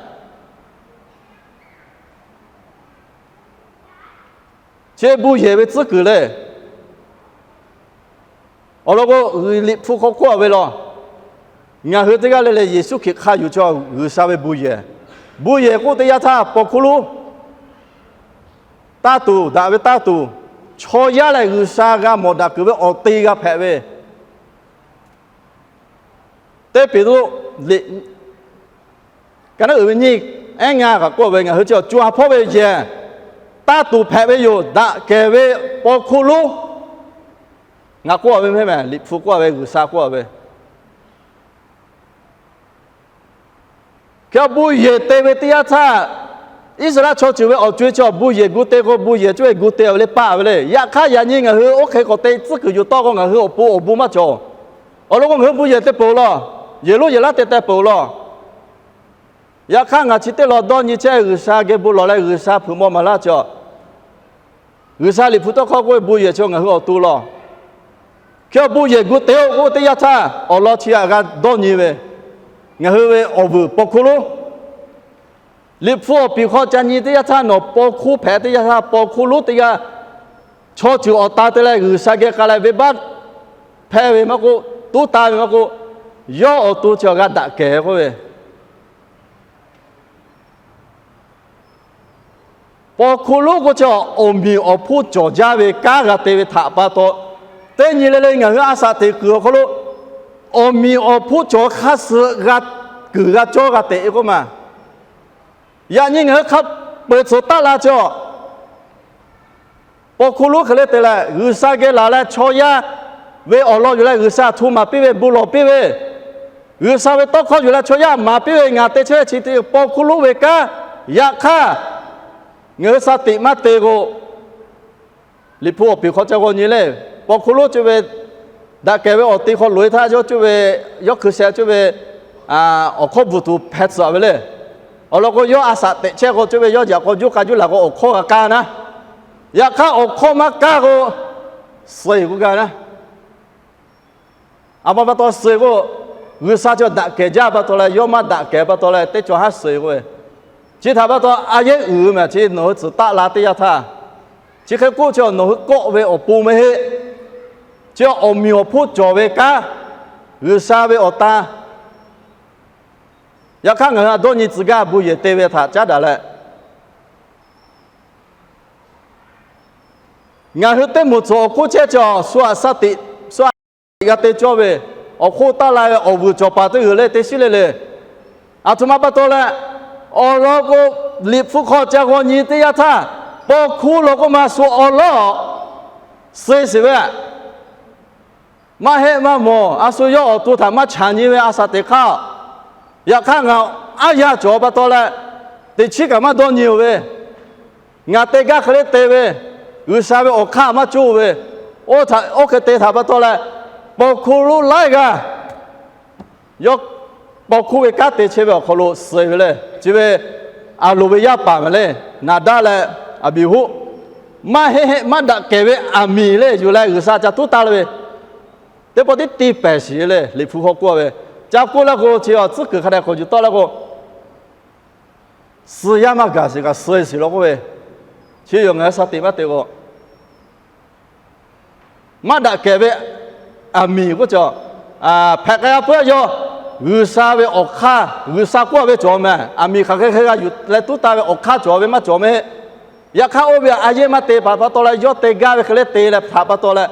Chi bon yehˬ ve tcuhˉ kuiˬ le. Awˬ lawn k'o, Liꞈ hpu hk'aw k'oˆ ve law, ngaˬ hui teˇ g'aˇ le le Yeˍsuˆ Hkriꞈ hk'a yuˬ chi G'uiˬsha ve bon yehˬ. Bon yehˬ k'oˆ teˇ yanˇ htaˇ paw hkuˇ lonˉ, taˇ tuˬ, daꞈ ve taˇ tuˬ, chaw yaˇ lehˬ G'uiˬsha g'a mawˬ daꞈ kuiˬ ve awˬ te g'a hpehꞈ ve. Teˇ Peˍtruˆ liꞈ ka naˉ uiˍ ve nyiˇ, ehˉ ngaˇ kaꞈ k'oˆ ve, ngaˬ hui chi co ha hpawˇ ve yehˬ, taˇ tuˬ hpehꞈ ve yoˬ. Daꞈ kehˬ ve paw hkuˇ lonˉ, ngaˬ k'oˆ ve mehˍ, Liꞈ hpu k'oˆ ve, G'uiˬsha k'oˆ ve. Hk'e bon yehˬ te ve teˇ yanˇ htaˇ, Iˉsaˍreˍlaˆ chaw ceuˬ ve awˬ co-e chi bon yehˬ gu te k'o, bon yehˬ cuˇ ve gu te ve le paˆ ve le. Yaꞈ hk'aˇ, yaꞈ nyi ngaˬ hui oˇ hk'e k'awꞈ te tcuhˉ kuiˬ yuˬ tawˆ k'o, ngaˬ hui awˬ pon awˬ bon maˇ cawˬ. Awˬ lawn k'o, ngaˬ hui bon yehˬ te peuˬ law. Yehˬ lonˉ yehˬ laˉ te teh peuˬ law. Yaꞈ hk'aˇ, ngaˬ chi teˇ lawn dawˇ nyi chehˇ, G'uiˬsha geh bon lawˬ leh G'uiˬsha hpeuꞈ maw maˍ laˇ cawˬ. G'uiˬsha Liꞈ hpu tawˇ hkawˇ k'oˆ ve bon yehˬ chi ngaˬ hui awˬ to law. Hk'e bon yehˬ gu te-o k'oˆ teˇ yanˇ htaˇ, awˬ lawn chi htaꞈ g'a dawˇ nyi ve, ngaˬ hui ve awˬ vuiˬ paw hkuˇ lonˉ, Liꞈ hpu awˬ piˍ hk'aw ca nyi teˇ yanˇ htaˇ, nawˬ paw hkuˇ hpehꞈ teˇ yanˇ htaˇ, paw hkuˇ lonˉ teˇ g'aˇ chaw ceuˬ awˬ ta te leh G'uiˬsha geh k'ai leh venˇbaˆ hpehˇ ve maˇ k'oˆ, tuˉ taˍ ve maˇ k'oˆ, yawˇ awˬ to chi g'a daꞈ kehˬ k'oˆ ve. Paw hkuˇ lonˉ k'o chi awˬ miˬ awˬ hponˇ cawˬ jaˇ ve kanˉ g'a te ve htaꞈ pa taw, teˇ nyi le le ngaˬ hui a shaꞈ teꞈ kuiˬ awˬ hk'aw lo awˬ miˬ awˬ hponˇ cawˬ hk'aˇ suh g'a kuiˬ g'a cawˇ g'a teꞈ ve k'oˆ ma. Yaꞈ nyi ngaˬ hui hk'a peu-eˬ tcuhˍ taˆ la cawˬ. Paw hkuˇ lonˉ hk'e le te leh, G'uiˬsha geh laˬ leh chaw yaˇ ve awˬ lawn yuˬ leh G'uiˬsha hto maˍ piˇ ve, bon lawˬ piˇ ve, G'uiˬsha ve tawˇ hkawˇ yuˬ leh chaw yaˇ maˍ piˇ ve, ngaˬ te chehˇ ve chi te paw hkuˇ lonˉ ve kanˉ. Yaꞈ hk'aˇ, ngaˬ hui shaˍ tiꞈ maˇ te k'o, Liꞈ hpu awˬ piˍ hk'aw ca g'aw nyi le, paw hkuˇ lonˉ cuˇ ve daꞈ kehˬ ve awˬ te hk'aw loꞈ-e htaˇ, yawˇ cuˇ ve, yawˇ hkui sheh cuˇ ve awˬ hkawˇ bvuhˬ tuˬ hpeh tcuhꞈ ve le. Awˬ lawn k'o, yawˇ a shaꞈ teꞈ chehˇ k'o, cuˇ ve yawˇ yaꞈ k'aw juˇ k'a juˇ laˬ k'o, awˬ hkawˇ g'a kaˇ naˉ. Yaꞈ hk'aˇ, awˬ hkawˇ maˇ kaˇ k'o, suh-eˬ k'oˆ gaˇ naˉ. A ma pa taw suh-eˬ k'o, G'uiˬsha chi daꞈ kehˬ jaˇ pa taw leh, yawˇ maˇ daꞈ kehˬ pa taw leh, teˇ cawˬ haˉ suh-eˬ k'oˆ ve. Chi htaꞈ pa taw a yehˉ uiˍ ve mehˍ, chi nawˬ hui tcuhˍ taˆ la teˇ yanˇ htaˇ, chi hk'e k'oˆ chi nawˬ hui kawˆ ve awˬ pon maˇ heˆ. Chi awˬ miˬ awˬ hponˇ cawˬ ve kanˉ, G'uiˬsha ve awˬ ta. Yaꞈ hk'aˇ, ngaˬ hui a dawˇ nyi tcuh gaˇ bon yehˬ te ve htaꞈ caˉ daꞈ leh, ngaˬ hui teˇ moˍ tcuhˍ awˬ hk'oˆ chehˇ cawˬ, shu aꞈ sha tiꞈ, shu aꞈ g'a te cawˇ ve, awˬ hk'oˆ taˆ la ve awˬ vuiˬ cawˬ paˍ teˇ g'uiˬ le te shiˉ le le. Aˬ htoꞈ ma pa taw leh, awˬ lawn k'o, Liꞈ hpu hk'aw ca g'aw nyi teˇ yanˇ htaˇ, paw hkuˇ lonˉ k'oˆ ma shu awˬ lawn suh-e shiˍ ve, maˇ heˆ maˇ mawˬ, a shu yawˇ awˬ to htaꞈ maˇ chaˍ nyi ve a shaꞈ teꞈ hk'aˇ. Yaꞈ hk'aˇ, ngaˬ aˉ yaˇ cawˬ pa taw leh, teꞈ chiˉ kaꞈ maˇ dawˇ nyi-oˬ ve, ngaˬ te gaˇ hk'e le te ve, G'uiˬsha ve awˬ hk'aˇ maˇ coˇ ve, oˇ hk'e te htaꞈ pa taw leh, paw hkuˇ lonˉ laiˉ g'aˇ yawˇ paw hkuˇ ve kanˉ te chehˇ ve awˬ hk'aw lo suh-e ve le. Chi ve Aˍronˍ ve yaˇ paˍ mehˍ le, Naˍdaˆ leh Aˍbiˍhuˆ, maˇ heˆ heˆ maˇ daꞈ kehˬ ve aˬ miˍ le yuˬ leh G'uiˬsha ca tuˉ taˍ le ve, teˇ pawˆ tiˉ tiˇ pehˍ shiˍ le. Liꞈ hpu hk'aw k'oˆ ve, ca k'oˆ laˇ k'o, chi awˬ tcuhˉ kuiˬ hk'a dehꞈ k'awꞈ yuˬ tawˆ laˇ k'o, suh yaˇ maˇ gaˬ shiˍ kaꞈ suh shiˍ law k'oˆ ve, chi yoˬ ngaˬ hui sha teꞈ maˇ te k'o, maˇ daꞈ kehˬ ve aˬ miˍ k'oˆ cawˬ, hpehꞈ k'ai-a peuˬ-a yawˇ, G'uiˬsha ve awˬ hk'aˇ, G'uiˬsha k'oˆ ve cawˬ mehˍ, aˬ miˍ hk'aˬ hk'e hk'e g'a yuˬ leh tuˉ taˍ ve awˬ hk'aˇ cawˬ ve maˇ cawˬ mehˍ. Yaꞈ hk'aˇ, oˇ ve aˬ yehˇ maˇ te htaꞈ pa taw leh, yawˇ te gaˇ ve hk'e le te leh htaꞈ pa taw leh,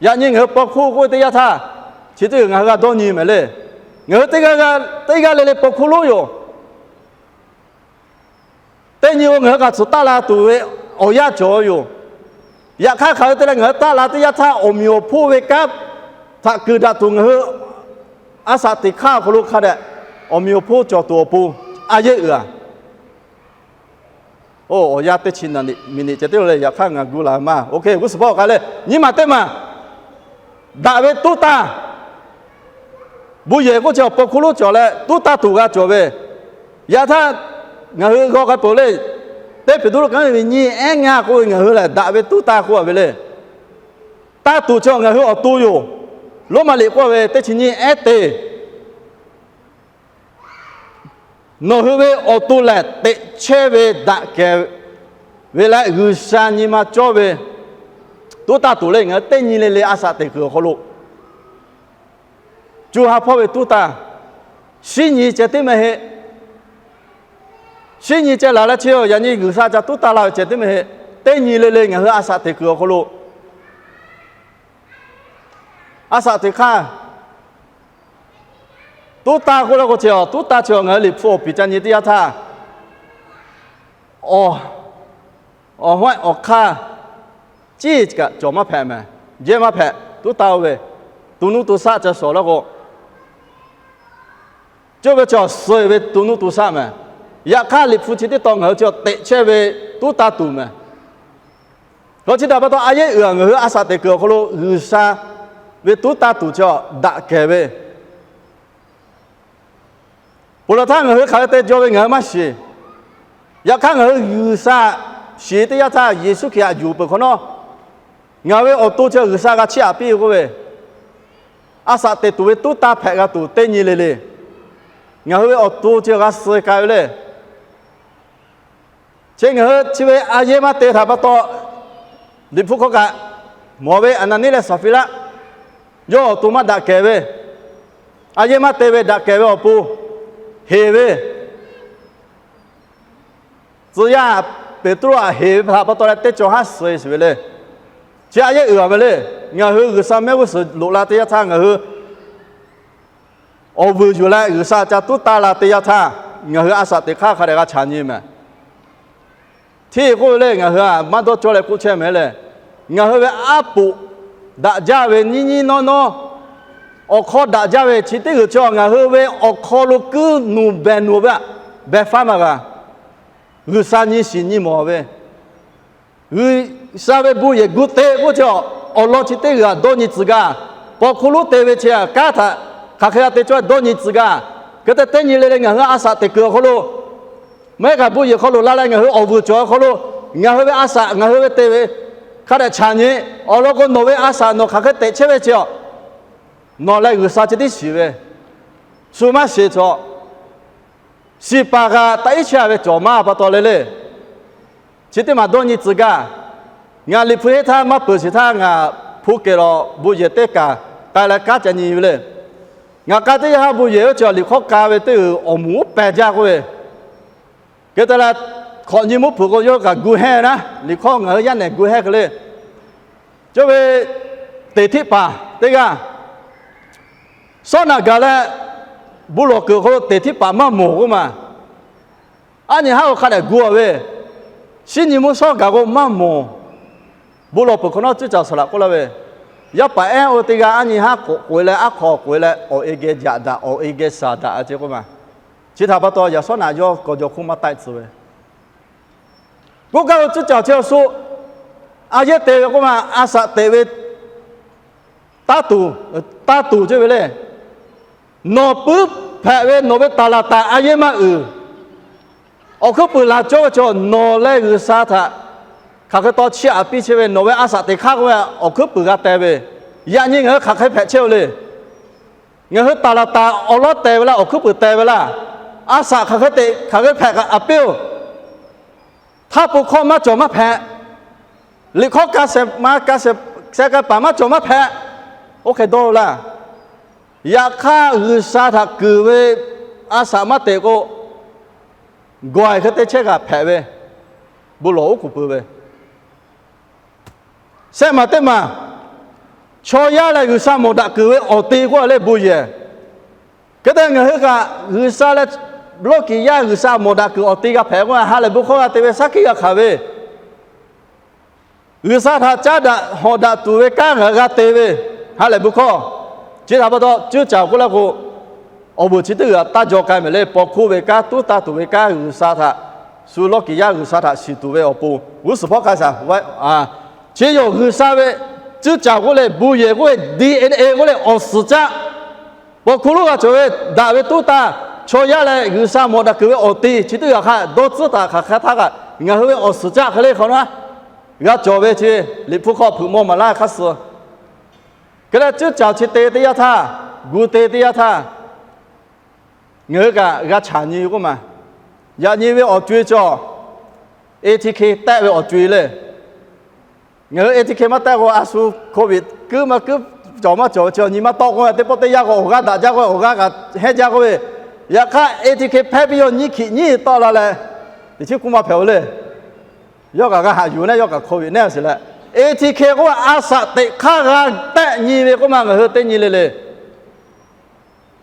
yaꞈ nyi ngaˬ hui paw hkuˇ k'oˆ ve teˇ yanˇ htaˇ, chi teˇ g'uiˬ ngaˬ hui g'a dawˇ nyi mehˍ le. Ngaˬ hui teˇ g'aˇ le le paw hkuˇ lonˉ yoˬ. Teˇ nyi-o ngaˬ hui kaꞈ tcuhˍ taˆ la tuˬ ve awˬ yanˇ cawˬ yoˬ. Yaꞈ hk'aˇ, hk'aˬ hui te leh ngaˬ hui taˆ la teˇ yanˇ htaˇ, awˬ miˍ awˬ hponˇ ve kanˉ htaꞈ kuiˬ daꞈ tuˬ ngaˬ hui a shaꞈ teꞈ hk'aˇ awˬ hk'aw lo hk'a dehꞈ awˬ miˍ awˬ hponˇ cawˬ tuˬ awˬ pon a yehˉ uiˍ-a. Oˇ, awˬ yanˇ teˇ chi miˬniꞈ ceh tiˉ lo le, yaꞈ hk'aˇ ngaˬ gu la maˇ. Oˇ hk'e g'uˇ suhˍ hpawˇ k'ai le, nyiˇ maˬ teˇ maˬ daꞈ ve tuˉ taˇ. Bon yehˬ k'oˆ chi awˬ paw hkuˇ lonˉ cawˬ leh tuˉ taˇ tuˬ g'a cawˬ ve. Yaꞈ htaˇ ngaˬ hui g'aw k'ai peuˬ le. Teˇ Peˍtruˆ kanˉ ve nyiˇ ehˉ ngaˇ k'oˆ ve, ngaˬ hui lehˬ daꞈ ve tuˉ tanˇ k'oˆ a ve le. Tanˇ tuˬ chi ngaˬ hui awˬ to yoˬ. Roˉmaꞈ liꞈ k'oˆ ve teˇ chi nyiˇ ehˉ teˇ, nawˬ hui ve awˬ to lehˬ teꞈ chehˇ ve daꞈ kehˬ ve leh G'uiˬsha nyi ma cawˇ ve tuˉ tanˇ tuˬ le. Ngaˬ hui teˇ nyi le le a shaꞈ teꞈ kuiˬ awˬ hk'aw lo co ha hpawˇ ve tuˉ tanˇ, shinˉ nyi ceh tiˉ mehˆ heˆ. Shinˉ nyi ceh laˬ leh chi yaꞈ nyi G'uiˬsha ca tuˉ tanˇ la ve ceh tiˉ mehˆ heˆ. Teˇ nyi le le ngaˬ hui a shaꞈ teꞈ kuiˬ awˬ hk'aw lo a shaꞈ teꞈ hk'aˇ tuˉ tanˇ k'oˆ la k'o, chi tuˉ tanˇ chi ngaˬ hui Liꞈ hpu awˬ piˍ ca nyi teˇ yanˇ htaˇ, awˬ, awˬ hawehˆ awˬ hk'aˇ ciˉ kaꞈ cawˬ maˇ hpehꞈ mehˍ, jehˇ maˇ hpehꞈ. Tuˉ tanˇ oˇ ve to nuˇ to shaˆ ca shawˍ la k'o, cawˇ ve chi suh ve to nuˇ to shaˆ mehˍ. Yaꞈ hk'aˇ Liꞈ hpu chi teˇ tawn ngaˬ hui chi teꞈ chehˇ ve tuˉ tanˇ tuˬ mehˍ. Hk'e chi htaꞈ pa taw, a yehˉ uiˍ ngaˬ hui a shaꞈ teꞈ kuiˬ awˬ hk'aw lo G'uiˬsha ve tuˉ tanˇ tuˬ chi daꞈ kehˬ ve Ponˬ laˬ htaˇ ngaˬ hui hk'aˬ hk'e te jaw ve ngaˬ hui maˇ shiˍ. Yaꞈ hk'aˇ ngaˬ hui G'uiˬsha shiˍ teˇ yanˇ htaˇ, Yeˍsuˆ Hkriꞈ htaꞈ yuˬ peuˬ hk'awꞈ nawˉ, ngaˬ ve awˬ to chi G'uiˬsha g'a chiˇ aꞈ piˇ ve k'oˆ ve, a shaꞈ teꞈ tuˬ ve tuˉ tanˇ hpehꞈ g'a tuˬ teˇ nyi le le, ngaˬ hui ve awˬ to chi g'a suh k'ai ve le. Chi ngaˬ hui chi ve a yehˉ maˇ te htaꞈ pa taw, Liꞈ hpu hk'aw kaꞈ mawˬ ve Aˍnaˍniˆ leh Saˍfiˍraˆ yawˇ awˬ to maˇ daꞈ kehˬ ve, a yehˉ maˇ te ve daꞈ kehˬ ve awˬ pon heˍ ve, tcuh yaˇ Peˍtruˆ htaꞈ heˍ ve htaꞈ pa taw leh teˇ cawˬ haˉ suh e shiˍ ve le. Chi a yehˉ uiˍ a ve le. Ngaˬ hui G'uiˬsha mehˆ g'uˇ suhˍ loꞈ la teˇ yanˇ htaˇ, ngaˬ hui awˬ vuiˬ yuˬ leh G'uiˬsha ca tuˉ tanˇ la teˇ yanˇ htaˇ, ngaˬ hui a shaꞈ teꞈ hk'aˇ hk'a dehꞈ g'a chaꞈ nyi mehˍ. Hteˇ k'oˆ ve le, ngaˬ hui a maˇ dawˇ cawˇ leh k'oˆ chehˇ mehˍ le. Ngaˬ hui ve aˉ poꞈ daꞈ jaˇ ve nyiˇ nyiˇ nawˇ nawˇ awˬ hk'aw daꞈ jaˇ ve chi teˇ g'uiˬ chi ngaˬ hui ve awˬ hk'aw lo kuiˉ nuˬ behˬ nuˬ ve aꞈ behˬ faˉ maˇ g'a. G'uiˬsha nyi shiˍ nyi mawˬ ve, G'uiˬsha ve bon yehˬ gu te k'oˆ chi awˬ lawn chi teˇ g'uiˬ aꞈ dawˇ nyi tcuh gaˇ. Paw hkuˇ lonˉ te ve chi aꞈ kanˉ htaꞈ hk'aˬ hk'e g'a te cawˇ dawˇ nyi tcuh gaˇ. Hk'e te teˇ nyi le le ngaˬ hui a shaꞈ teꞈ kuiˬ awˬ hk'aw lo, mehˉ kaꞈ bon yehˬ hk'aw lo la leh ngaˬ hui awˬ vuiˬ cawˬ awˬ hk'aw lo, ngaˬ hui ve a shaꞈ ngaˬ hui ve te ve hk'a dehꞈ chaꞈ nyi. Awˬ lawn k'o, nawˬ ve a shaꞈ nawˬ hk'aˬ hk'e teꞈ chehˇ ve chi aꞈ, nawˬ leh G'uiˬsha chi tiˉ shiˍ ve, shu maˇ shiˍ chaw, shiˍ paˍ kaꞈ taꞈ iˉ chehˇ a ve cawˬ maˇ pa taw le le. Chi teˇ maˬ dawˇ nyi tcuh gaˇ. Ngaˬ Liꞈ hpu henˇ htaˇ maˇ peuˬ shiˍ htaˇ ngaˬ hpu kehˬ lawˬ bon yehˬ teˇ kaˬ k'ai leh kanˉ ca nyi ve le. Ngaˬ k'ai teˇ yanˇ htaˇ bon yehˬ oˇ chi Liꞈ hkawˇ k'a ve teˇ g'uiˬ awˬ moˍ uˉ pehˬ jaˇ k'oˆ ve, hk'e te leh hk'awꞈ nyi mvuhˇ hpeuꞈ k'o yawˇ kaꞈ gu hehˇ naˉ, Liꞈ hkawˇ ngaˬ hui yaˇ nehˬ gu hehˇ hk'e le. Cawˇ ve teˍ htiˆ paˍ teˇ g'aˇ, sawˉ naꞈ gaˬ leh bon lawˬ kuiˬ hk'aw lo teˍ htiˆ paˍ maˇ mawˬ k'oˆ ma. Aˉ nyi haˉ k'o hk'a dehꞈ gu a ve, shinˉ nyi mvuhˇ shawˉ gaˬ k'o maˇ mawˬ. Bon lawˬ peuˬ hk'awꞈ nawˉ cuˇ caˍ suhˍ laꞈ k'oˆ laˇ ve, yaˇ paˍ ehˉ oˇ teˇ g'aˇ aˉ nyi haˉ k'awꞈ k'oꞈ e leh, aˉ hk'aw k'oꞈ e leh, awˬ e geh jaꞈ daꞈ, awˬ e geh shaˍ daꞈ a ce k'oˆ ma. Chi htaꞈ pa taw yaꞈ sawˉ naꞈ yawˇ k'awꞈ jaw hk'oˆ maˇ taiˆ tcuh ve k'oˆ gaˇ ve cuˇ caˍ chi awˬ shu a yehˉ te ve k'oˆ ma, a shaꞈ teꞈ ve taˇ tuˬ, taˇ tuˬ ceh ve le. Nawˬ puiˉ hpehꞈ ve nawˬ ve taˍ laˍ taˍ a yehˉ maˇ uiˍ. Awˬ hkuiˉ puiˍ laˬ cawˇ ve chaw nawˬ leh G'uiˬsha htaꞈ hk'aˬ hk'e taw chiˇ aꞈ piˇ chehˇ ve, nawˬ ve a shaꞈ teꞈ hk'aˇ k'oˆ ve awˬ hkuiˉ puiˍ g'a teh ve, yaꞈ nyi ngaˬ hui hk'aˬ hk'e hpehꞈ chehˇ-oˬ le. Ngaˬ hui taˍ laˍ taˍ awˬ lawˉ teh ve laˇ, awˬ hkuiˉ puiˍ teh ve laˇ, a shaꞈ hk'aˬ hk'e teꞈ hk'aˬ hk'e hpehꞈ aꞈ piˇ-oˬ. Htaˇ po hkawˇ maˇ cawˬ maˇ hpehꞈ. Liꞈ hkawˇ ka sheh ma ka sheh, sheh k'ai paˍ maˇ cawˬ maˇ hpehꞈ. Oˇ hk'e dawˇ laˇ. Yaꞈ hk'aˇ G'uiˬsha htaꞈ kuiˬ ve a shaꞈ maˇ teꞈ k'o, gawˬ hk'e te chehˇ g'a hpehꞈ ve, bon lawˬ oˉ k'oˍ pui ve, shehˆ maˬ teˇ maˬ chaw yaˇ leh G'uiˬsha mawˬ daꞈ kuiˬ ve awˬ te k'oˆ a le bon yehˬ. Hk'e te ngaˬ hui kaꞈ G'uiˬsha leh lawˇ kiˍ yaˇ G'uiˬsha mawˬ daꞈ kuiˬ awˬ te g'a hpehꞈ k'o, ha lehˬ bon hkawˇ g'a te ve shaˉ hkiˆ g'a hkanˍ ve, G'uiˬsha htaꞈ caˉ daꞈ hawꞈ daꞈ tuˬ ve kanˉ ngaˬ hui g'a te ve, ha lehˬ bon hkawˇ. Chi htaꞈ pa taw cuˇ caˍ k'oˆ laˇ k'o, awˬ vuiˬ chi teˇ g'uiˬ taˇ jaw k'ai mehˍ le. Paw hkuˇ ve kanˉ, tuˉ tanˇ tuˬ ve kanˉ, G'uiˬsha htaꞈ shu lawˇ kiˍ yaˇ G'uiˬsha htaꞈ shiˍ tuˬ ve awˬ pon g'uˇ suhˍ hpawˇ k'ai shaˍ. Chi yoˬ G'uiˬsha ve cuˇ caˍ k'oˆ le, bon yehˬ k'oˆ ve, D N A k'oˆ le, awˬ suhˍ caˆ, paw hkuˇ lonˉ g'a cawˬ ve daꞈ ve tuˉ tanˇ, chaw yaˇ leh G'uiˬsha mawˬ daꞈ kuiˬ ve awˬ te chi teˇ g'uiˬ hk'a dawˇ tcuhˉ taˍ hk'aˬ hk'e htaˇ kaꞈ Ngaˬ hui ve awˬ suhˍ caˆ hk'e le hk'awꞈ nawˉ g'a cawˬ ve chi Liꞈ hpu hk'aw hpeuꞈ maw maˍ laˇ hk'aˇ suh. Hk'e leh cuˉ caˍ chi te teˇ yanˇ htaˇ, gu te teˇ yanˇ htaˇ, ngaˬ hui kaꞈ g'a chaꞈ nyi ve k'oˆ ma. Yaꞈ nyi ve awˬ co-e cawˬ, A T K tehˆ ve awˬ co-e le. Ngaˬ hui A T K maˇ tehˆ k'o, a shu Covid kuiˉ maˇ kuiˉ cawˬ maˇ cawˬ ve chi nyi maˇ tawˆ k'oˆ ve, teˇ pawˆ teˇ yanˇ k'o awˬ g'aˇ daꞈ jaˇ k'oˆ ve, awˬ g'aˇ kaꞈ hehnˇ jaˇ k'oˆ ve, yaꞈ hk'aˇ A T K hpehˇ piˇ yaw nyiˇ hkiꞈ nyiˇ tawˆ la leh, teꞈ chiˉ k'oˆ maˇ hpehꞈ-o le. Yawˇ kaꞈ g'a haꞈ yuˬ neˆ, yawˇ kaꞈ Covid neˆ sheˍ leh, A T K k'oˆ ve a shaꞈ teꞈ hk'aˇ g'a tehˆ nyi ve k'oˆ ma, ngaˬ hui teˇ nyi le le.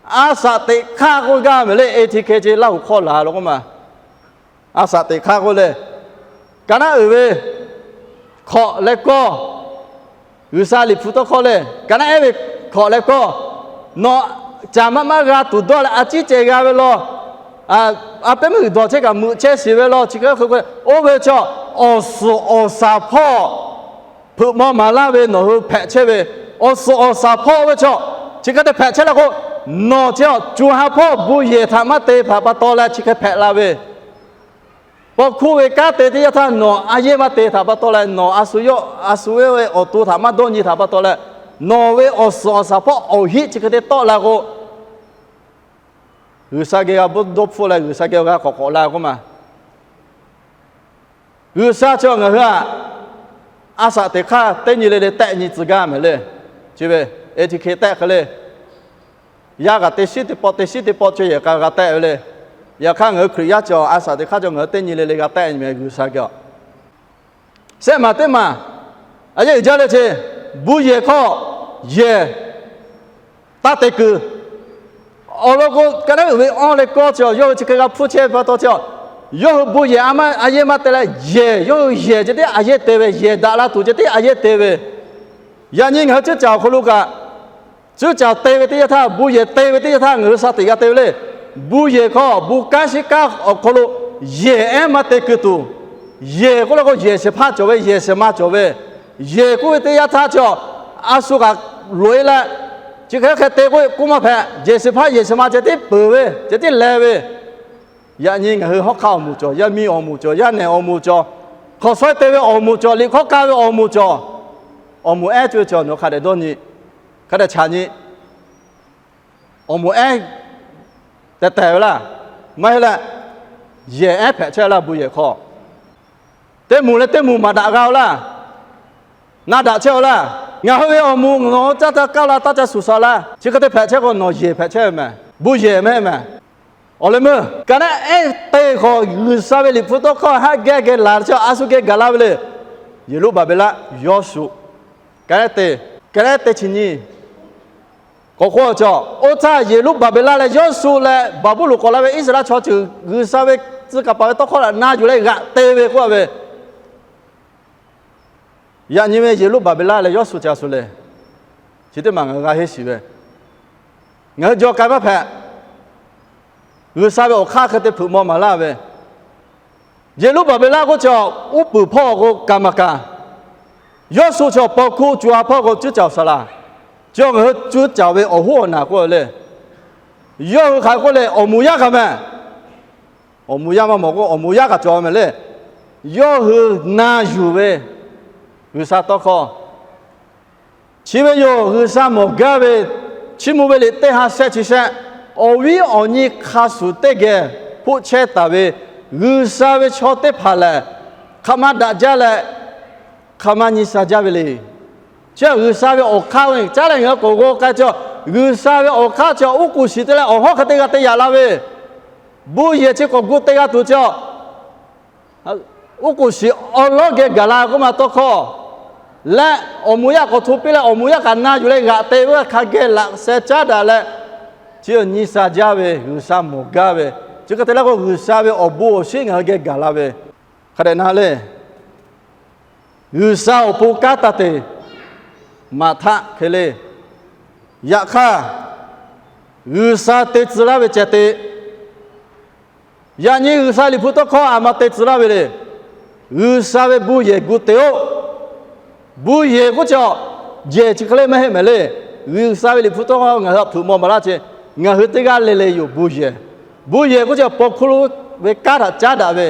A shaꞈ teꞈ hk'aˇ k'oˆ gaˇ mehˍ le, A T K ce Laˇ huˍ hk'aw laˬ lo k'oˆ ma. A shaꞈ teꞈ hk'aˇ k'oˆ le, ka naˉ uiˍ ve hkawꞈ leh kawˇ, G'uiˬsha Liꞈ hpu tawˇ hkawˇ le, ka naˉ ehˉ ve hkawꞈ leh kawˇ, nawˬ caˍ maˇ maˇ g'a tuˬ dawˇ leh a ciˉ ceh g'a ve law, a pehˉ meuˇ g'uiˬ dawˬ chehˇ kaꞈ meuꞈ chehˇ sheˍ ve law, chi hk'e oˇ ve chaw, awˬ suhˍ awˬ shaˍ hpawˇ hpeuꞈ maw maˍ laˇ ve nawˬ hui hpehꞈ chehˇ ve, awˬ suhˍ awˬ shaˍ hpawˇ oˇ ve chaw, chi hk'e te hpehꞈ chehˇ leh k'o, nawˬ chi co ha hpawˇ bon yehˬ htaꞈ maˇ te htaꞈ pa taw leh chi hk'e hpehꞈ la ve, paw hkuˇ ve kanˉ te teˇ yanˇ htaˇ nawˬ a yehˇ maˇ te htaꞈ pa taw leh, nawˬ a shu yawˇ a shu ve awˬ to htaꞈ maˇ dawˇ nyi htaꞈ pa taw leh, nawˬ ve awˬ suhˍ awˬ shaˍ hpawˇ awˬ hiˆ chi hk'e te tawˆ la k'o, G'uiˬsha geh g'a dawˇ hpfuhˆ leh G'uiˬsha geh g'a k'awꞈ k'awꞈ la k'oˆ ma. G'uiˬsha chi ngaˬ hui aꞈ, a shaꞈ teꞈ hk'aˇ teˇ nyi le le tehˆ nyi tcuh gaˇ mehˍ le. Chi ve A T K tehˆ hk'e le, yaˇ kaꞈ teˇ shiˉ teˇ pawˆ teˇ shiˉ teˇ pawˆ chaweh yehˬ k'a g'a tehˆ ve le. Yaꞈ hk'aˇ ngaˬ hui Hkriꞈ yaˇ cawˬ a shaꞈ teꞈ hk'aˇ cawˬ ngaˬ hui teˇ nyi le le g'a tehˆ nyi mehˍ G'uiˬsha geh. Sehˆ maˬ teˇ maˬ, a yehˇ uiˍ jaˇ le che, bon yehˬ hk'aw yehˬ taˇ te kuiˬ. Awˬ lawn k'o, ka naˉ uiˍ ve awˇ leh kawˇ chi yawˇ hui chi hk'e g'a hpfuhˇ chehˇ ve pa taw chi, yawˇ hui bon yehˬ a maˇ a yehˇ maˇ te leh, yehˬ yawˇ hui yehˬ ceh tiˉ a yehˇ te ve, yehˬ daꞈ la tuˬ ceh tiˉ a yehˇ te ve. Yaꞈ nyi ngaˬ hui cuˉ caˍ awˬ hk'aw lo kaꞈ, cuˉ caˍ te ve teˇ yanˇ htaˇ, bon yehˬ te ve teˇ yanˇ htaˇ ngaˬ hui sha teꞈ g'a te ve le. Bon yehˬ hk'aw bon kanˉ shiˉ kanˉ awˬ hk'aw lo yehˬ ehˉ maˇ te kuiˬ tuˬ, yehˬ k'oˆ la k'o yehˬ shehˍ hpaˇ cawˬ ve, yehˬ shehˍ ma cawˬ ve, yehˬ k'oˆ ve teˇ yanˇ htaˇ chi a shu kaꞈ loꞈ-e leh, chi hk'e hk'e te k'oˆ k'oˆ maˇ hpehꞈ. Yehˬ shehˍ hpaˇ yehˬ shehˍ ma ceh tiˉ peuˬ ve, ceh tiˉ leh ve. Yaꞈ nyi ngaˬ hui hawˉ hk'aˇ awˬ moˍ cawˬ, yaˇ miˇ awˬ moˍ cawˬ, yaˇ nehˬ awˬ moˍ cawˬ, hk'awꞈ shawehˇ te ve awˬ moˍ cawˬ, liꞈ hkawˇ k'aˇ ve awˬ moˍ cawˬ, awˬ moˍ ehˉ cuˇ ve cawˬ, nawˬ hk'a dehꞈ dawˇ nyi, hk'a dehꞈ chaꞈ nyi. Awˬ moˍ ehˉ tehˬ tehˬ ve laˇ, maˇ heˆ leh, yehˬ ehˉ hpehꞈ chehˇ laˇ bon yehˬ hk'aw. Teˇ moˍ leh teˇ moˍ maˍ daꞈ g'a-o laˇ, na daꞈ chehˇ-o laˇ. Ngaˬ hui ve awˬ moˍ nawˬ hui caˇ ca kaˇ la, taˇ ca shuˍ shaˍ laˇ, chi hk'e te hpehꞈ chehˇ k'o nawˬ yehˬ hpehꞈ chehˇ ve mehˍ, bon yehˬ mehˍ mehˍ. Awˬ leh meuˇ ka naˉ ehˉ te hk'awꞈ G'uiˬsha ve Liꞈ hpu tawˇ hkawˇ haˆ geh geh laˬ chehˇ, a shu geh gaˬ la ve le. Yeˍruˆbaˍbeˍlaˆ, Yawˇshuˆ, ka naˉ ehˉ te, ka naˉ ehˉ te chi nyi k'awꞈ k'oˆ cawˬ. Oˇ htaˇ Yeˍruˆbaˍbeˍlaˆ leh Yawˇshuˆ leh Baˍbuˍlonˍ k'awꞈ la ve Iˉsaˍreˍlaˆ chaw ceuˬ G'uiˬsha ve tcuh kaˍ paˍ ve tawˇ hkawˇ htaꞈ na yuˬ leh g'aꞈ te ve k'oˆ ve, yaꞈ nyi ve Yeˍruˆbaˍbeˍlaˆ leh Yawˇshuˆ ca shuˍ le. Chi teˇ maˬ ngaˬ hui g'a henˇ shiˍ ve, ngaˬ hui jaw k'ai maˇ hpehꞈ. G'uiˬsha ve awˬ hk'aˇ hk'e te hpeuꞈ maw maˍ laˇ ve, Yeˍruˆbaˍbeˍlaˆ k'oˆ chi uˉ peunˍ hpawˇ k'o kaˍ maˍ kaˍ, Yawˇshuˆ chi paw hkuˇ co ha hpawˇ k'o cuˉ caˍ-oˬ saˍ laˍ, chi ngaˬ hui cuˉ caˍ ve awˬ hoˉ awˬ naˬ k'oˆ ve le. Yawˇ hui hk'aˬ k'oˆ le, awˬ moˍ yaˇ kaꞈ mehˍ, awˬ moˍ yaˇ maˇ mawˬ k'o awˬ moˍ yaˇ kaꞈ cawˬ mehˍ le. Yawˇ hui na yuˬ ve G'uiˬsha tawˇ hkawˇ chi ve yoˬ. G'uiˬsha mawˬ gaˇ ve, chiˇ mvuh ve liꞈ teˇ ha shehˆ chi shehˆ, awˬ viˉ awˬ nyi hk'a shuˍ teˇ geh hpoˆ chehˇ taˍ ve G'uiˬsha ve chaw teˇ hpaˍ lehˬ, hk'aˬ ma daꞈ jaˇ leh hk'aˬ ma nyi sha jaˇ ve le. Chi G'uiˬsha ve awˬ hk'aˇ ve caˉ leh ngaˬ hui k'awꞈ g'aw k'ai cawˬ. G'uiˬsha ve awˬ hk'aˇ chi oˉ k'oˍ shiˍ te leh awˬ hawˉ hk'e te g'a te yaꞈ la ve, bon yehˬ chi k'awꞈ gu te g'a tuˬ cawˬ. Oˉ k'oˍ shiˍ awˬ lawˉ geh gaˬ la k'oˆ ma tawˇ hkawˇ leh, awˬ moˍ yaˇ k'awꞈ hto piˇ leh awˬ moˍ yaˇ kaꞈ na yuˬ leh g'aꞈ te ve hk'a geh laꞈ sheh caˉ daꞈ leh, chi nyi sha jaˇ ve G'uiˬsha mawˬ gaˇ ve, chi hk'e te leh k'o G'uiˬsha ve awˬ bon awˬ shinˉ ngaˬ hui geh gaˬ la ve, hk'a dehꞈ na le. G'uiˬsha awˬ pon kanˉ taˇ te, maˍ htaˆ hk'e le. Yaꞈ hk'aˇ, G'uiˬsha te tcuh laˇ ve ceh te, yaꞈ nyi G'uiˬsha Liꞈ hpu tawˇ hkawˇ aˬ ma te tcuh laˇ ve le. G'uiˬsha ve bon yehˬ gu te-oˆ. Bon yehˬ k'oˆ cawˬ, yehˬ chi hk'e le maˇ heˆ mehˍ le. G'uiˬsha ve Liꞈ hpu tawˇ hkawˇ ngaˬ hui htaꞈ hpeuꞈ maw maˍ laˇ ce, ngaˬ hui teˇ g'aˇ le le yoˬ bon yehˬ. Bon yehˬ k'oˆ cawˬ paw hkuˇ lo ve kanˉ htaꞈ caˉ daꞈ ve,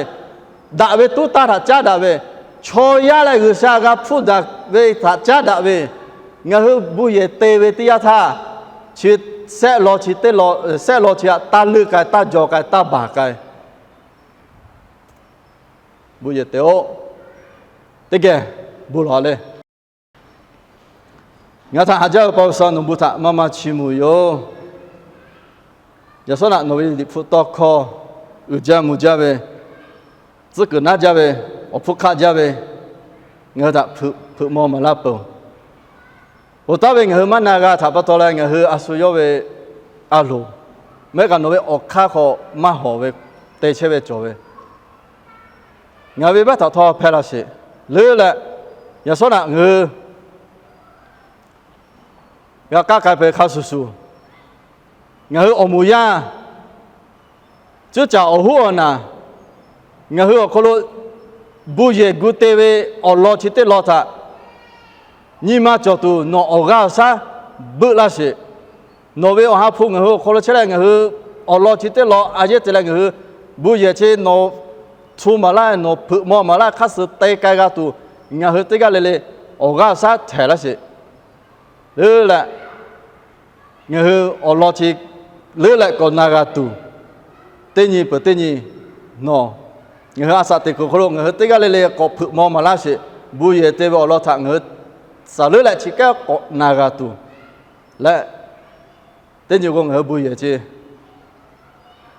daꞈ ve tuˉ tanˇ htaꞈ caˉ daꞈ ve, chaw yaˇ leh G'uiˬsha g'a hpfuhˆ daꞈ ve htaꞈ caˉ daꞈ ve, ngaˬ hui bon yehˬ te ve teˇ yanˇ htaˇ, chi shehˆ law chi teˇ law, shehˆ law chi htaꞈ taˇ leuˆ k'ai, taˇ jaw k'ai, taˇ baˬ k'ai. Bon yehˬ te-o. Teˇ geh bon lawˬ le. Ngaˬ htaꞈ haꞈ jaˇ ve pa sha nawˬ bon htaꞈ maˇ maˇ chiˇ mvuh ve yoˬ. Yaꞈ shawˉ naꞈ nawˬ ve Liꞈ hpu tawˇ hkawˇ uiˍ jaˇ mvuh jaˇ ve, tcuhˉ kuiˬ naˉ jaˇ ve, awˬ hpfuhˇ hk'aˆ jaˇ ve, ngaˬ hui htaꞈ hpeuꞈ maw maˍ laˇ peuˬ. Oˬ taˉ ve ngaˬ hui maˇ na g'a htaꞈ pa taw leh ngaˬ hui a shu yawˇ ve a loˍ, mehˆ kaꞈ nawˬ ve awˬ hk'aˇ hk'aw maˇ hawˍ ve te chehˇ ve cawˬ ve, ngaˬ ve baˆ htaꞈ htawˇ hpehˇ laˇ sheˍ. Leuˉ leh, yaꞈ shawˉ naꞈ ngaˬ hui g'a k'aˉ k'ai peuˬ hk'a shuˍ shuˍ, ngaˬ hui awˬ moˍ yaˇ cuˉ caˍ awˬ hoˉ awˬ naˬ, ngaˬ hui awˬ hk'aw lo bon yehˬ gu te ve awˬ lawn chi teˇ lawn htaꞈ nyi ma cawˬ tuˬ nawˬ awˬ g'aˇ awˬ shaˉ beuˆ laˇ sheˍ. Nawˬ ve awˬ ha hpu ngaˬ hui awˬ hk'aw lo chehˇ leh, ngaˬ hui awˬ lawn chi teˇ lawn a yehˉ te leh ngaˬ hui bon yehˬ chi nawˬ htu maˍ laˇ, nawˬ hpeuꞈ maw maˍ laˇ, hk'aˇ suh te k'ai g'a tuˬ, ngaˬ hui teˇ g'aˇ le le awˬ g'aˇ awˬ shaˉ htehˍ laˇ sheˍ. Leuˉ leh, ngaˬ hui awˬ lawn chi leuˉ leh k'awꞈ na g'a tuˬ, teˇ nyi peuˬ teˇ nyi nawˬ, ngaˬ hui a shaꞈ teꞈ kuiˬ awˬ hk'aw lo ngaˬ hui teˇ g'aˇ le le k'awꞈ hpeuꞈ maw maˍ laˇ sheˍ. Bon yehˬ te ve awˬ lawn htaꞈ ngaˬ hui shaˍ leuˉ leh chi kaˉ k'awꞈ na g'a tuˬ leh, teˇ nyi k'o ngaˬ hui bon yehˬ chi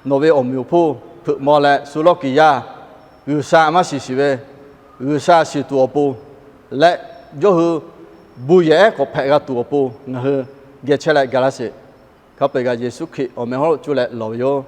nawˬ ve awˬ meꞈ awˬ hponˇ hpeuꞈ maw leh shu lawˇ kiˬ yaˇ, G'uiˬsha maˇ shiˍ shiˍ ve, G'uiˬsha shiˍ tuˬ awˬ pon leh, yawˇ hui bon yehˬ ehˉ k'awꞈ hpehꞈ g'a tuˬ awˬ pon ngaˬ hui geh chehˇ leh ga laˇ sheˍ. Hk'a peu-eˬ kaꞈ Yeˍsuˆ Hkriꞈ awˬ meh hawˉ lo cuˇ leh lawˬ ve yoˬ.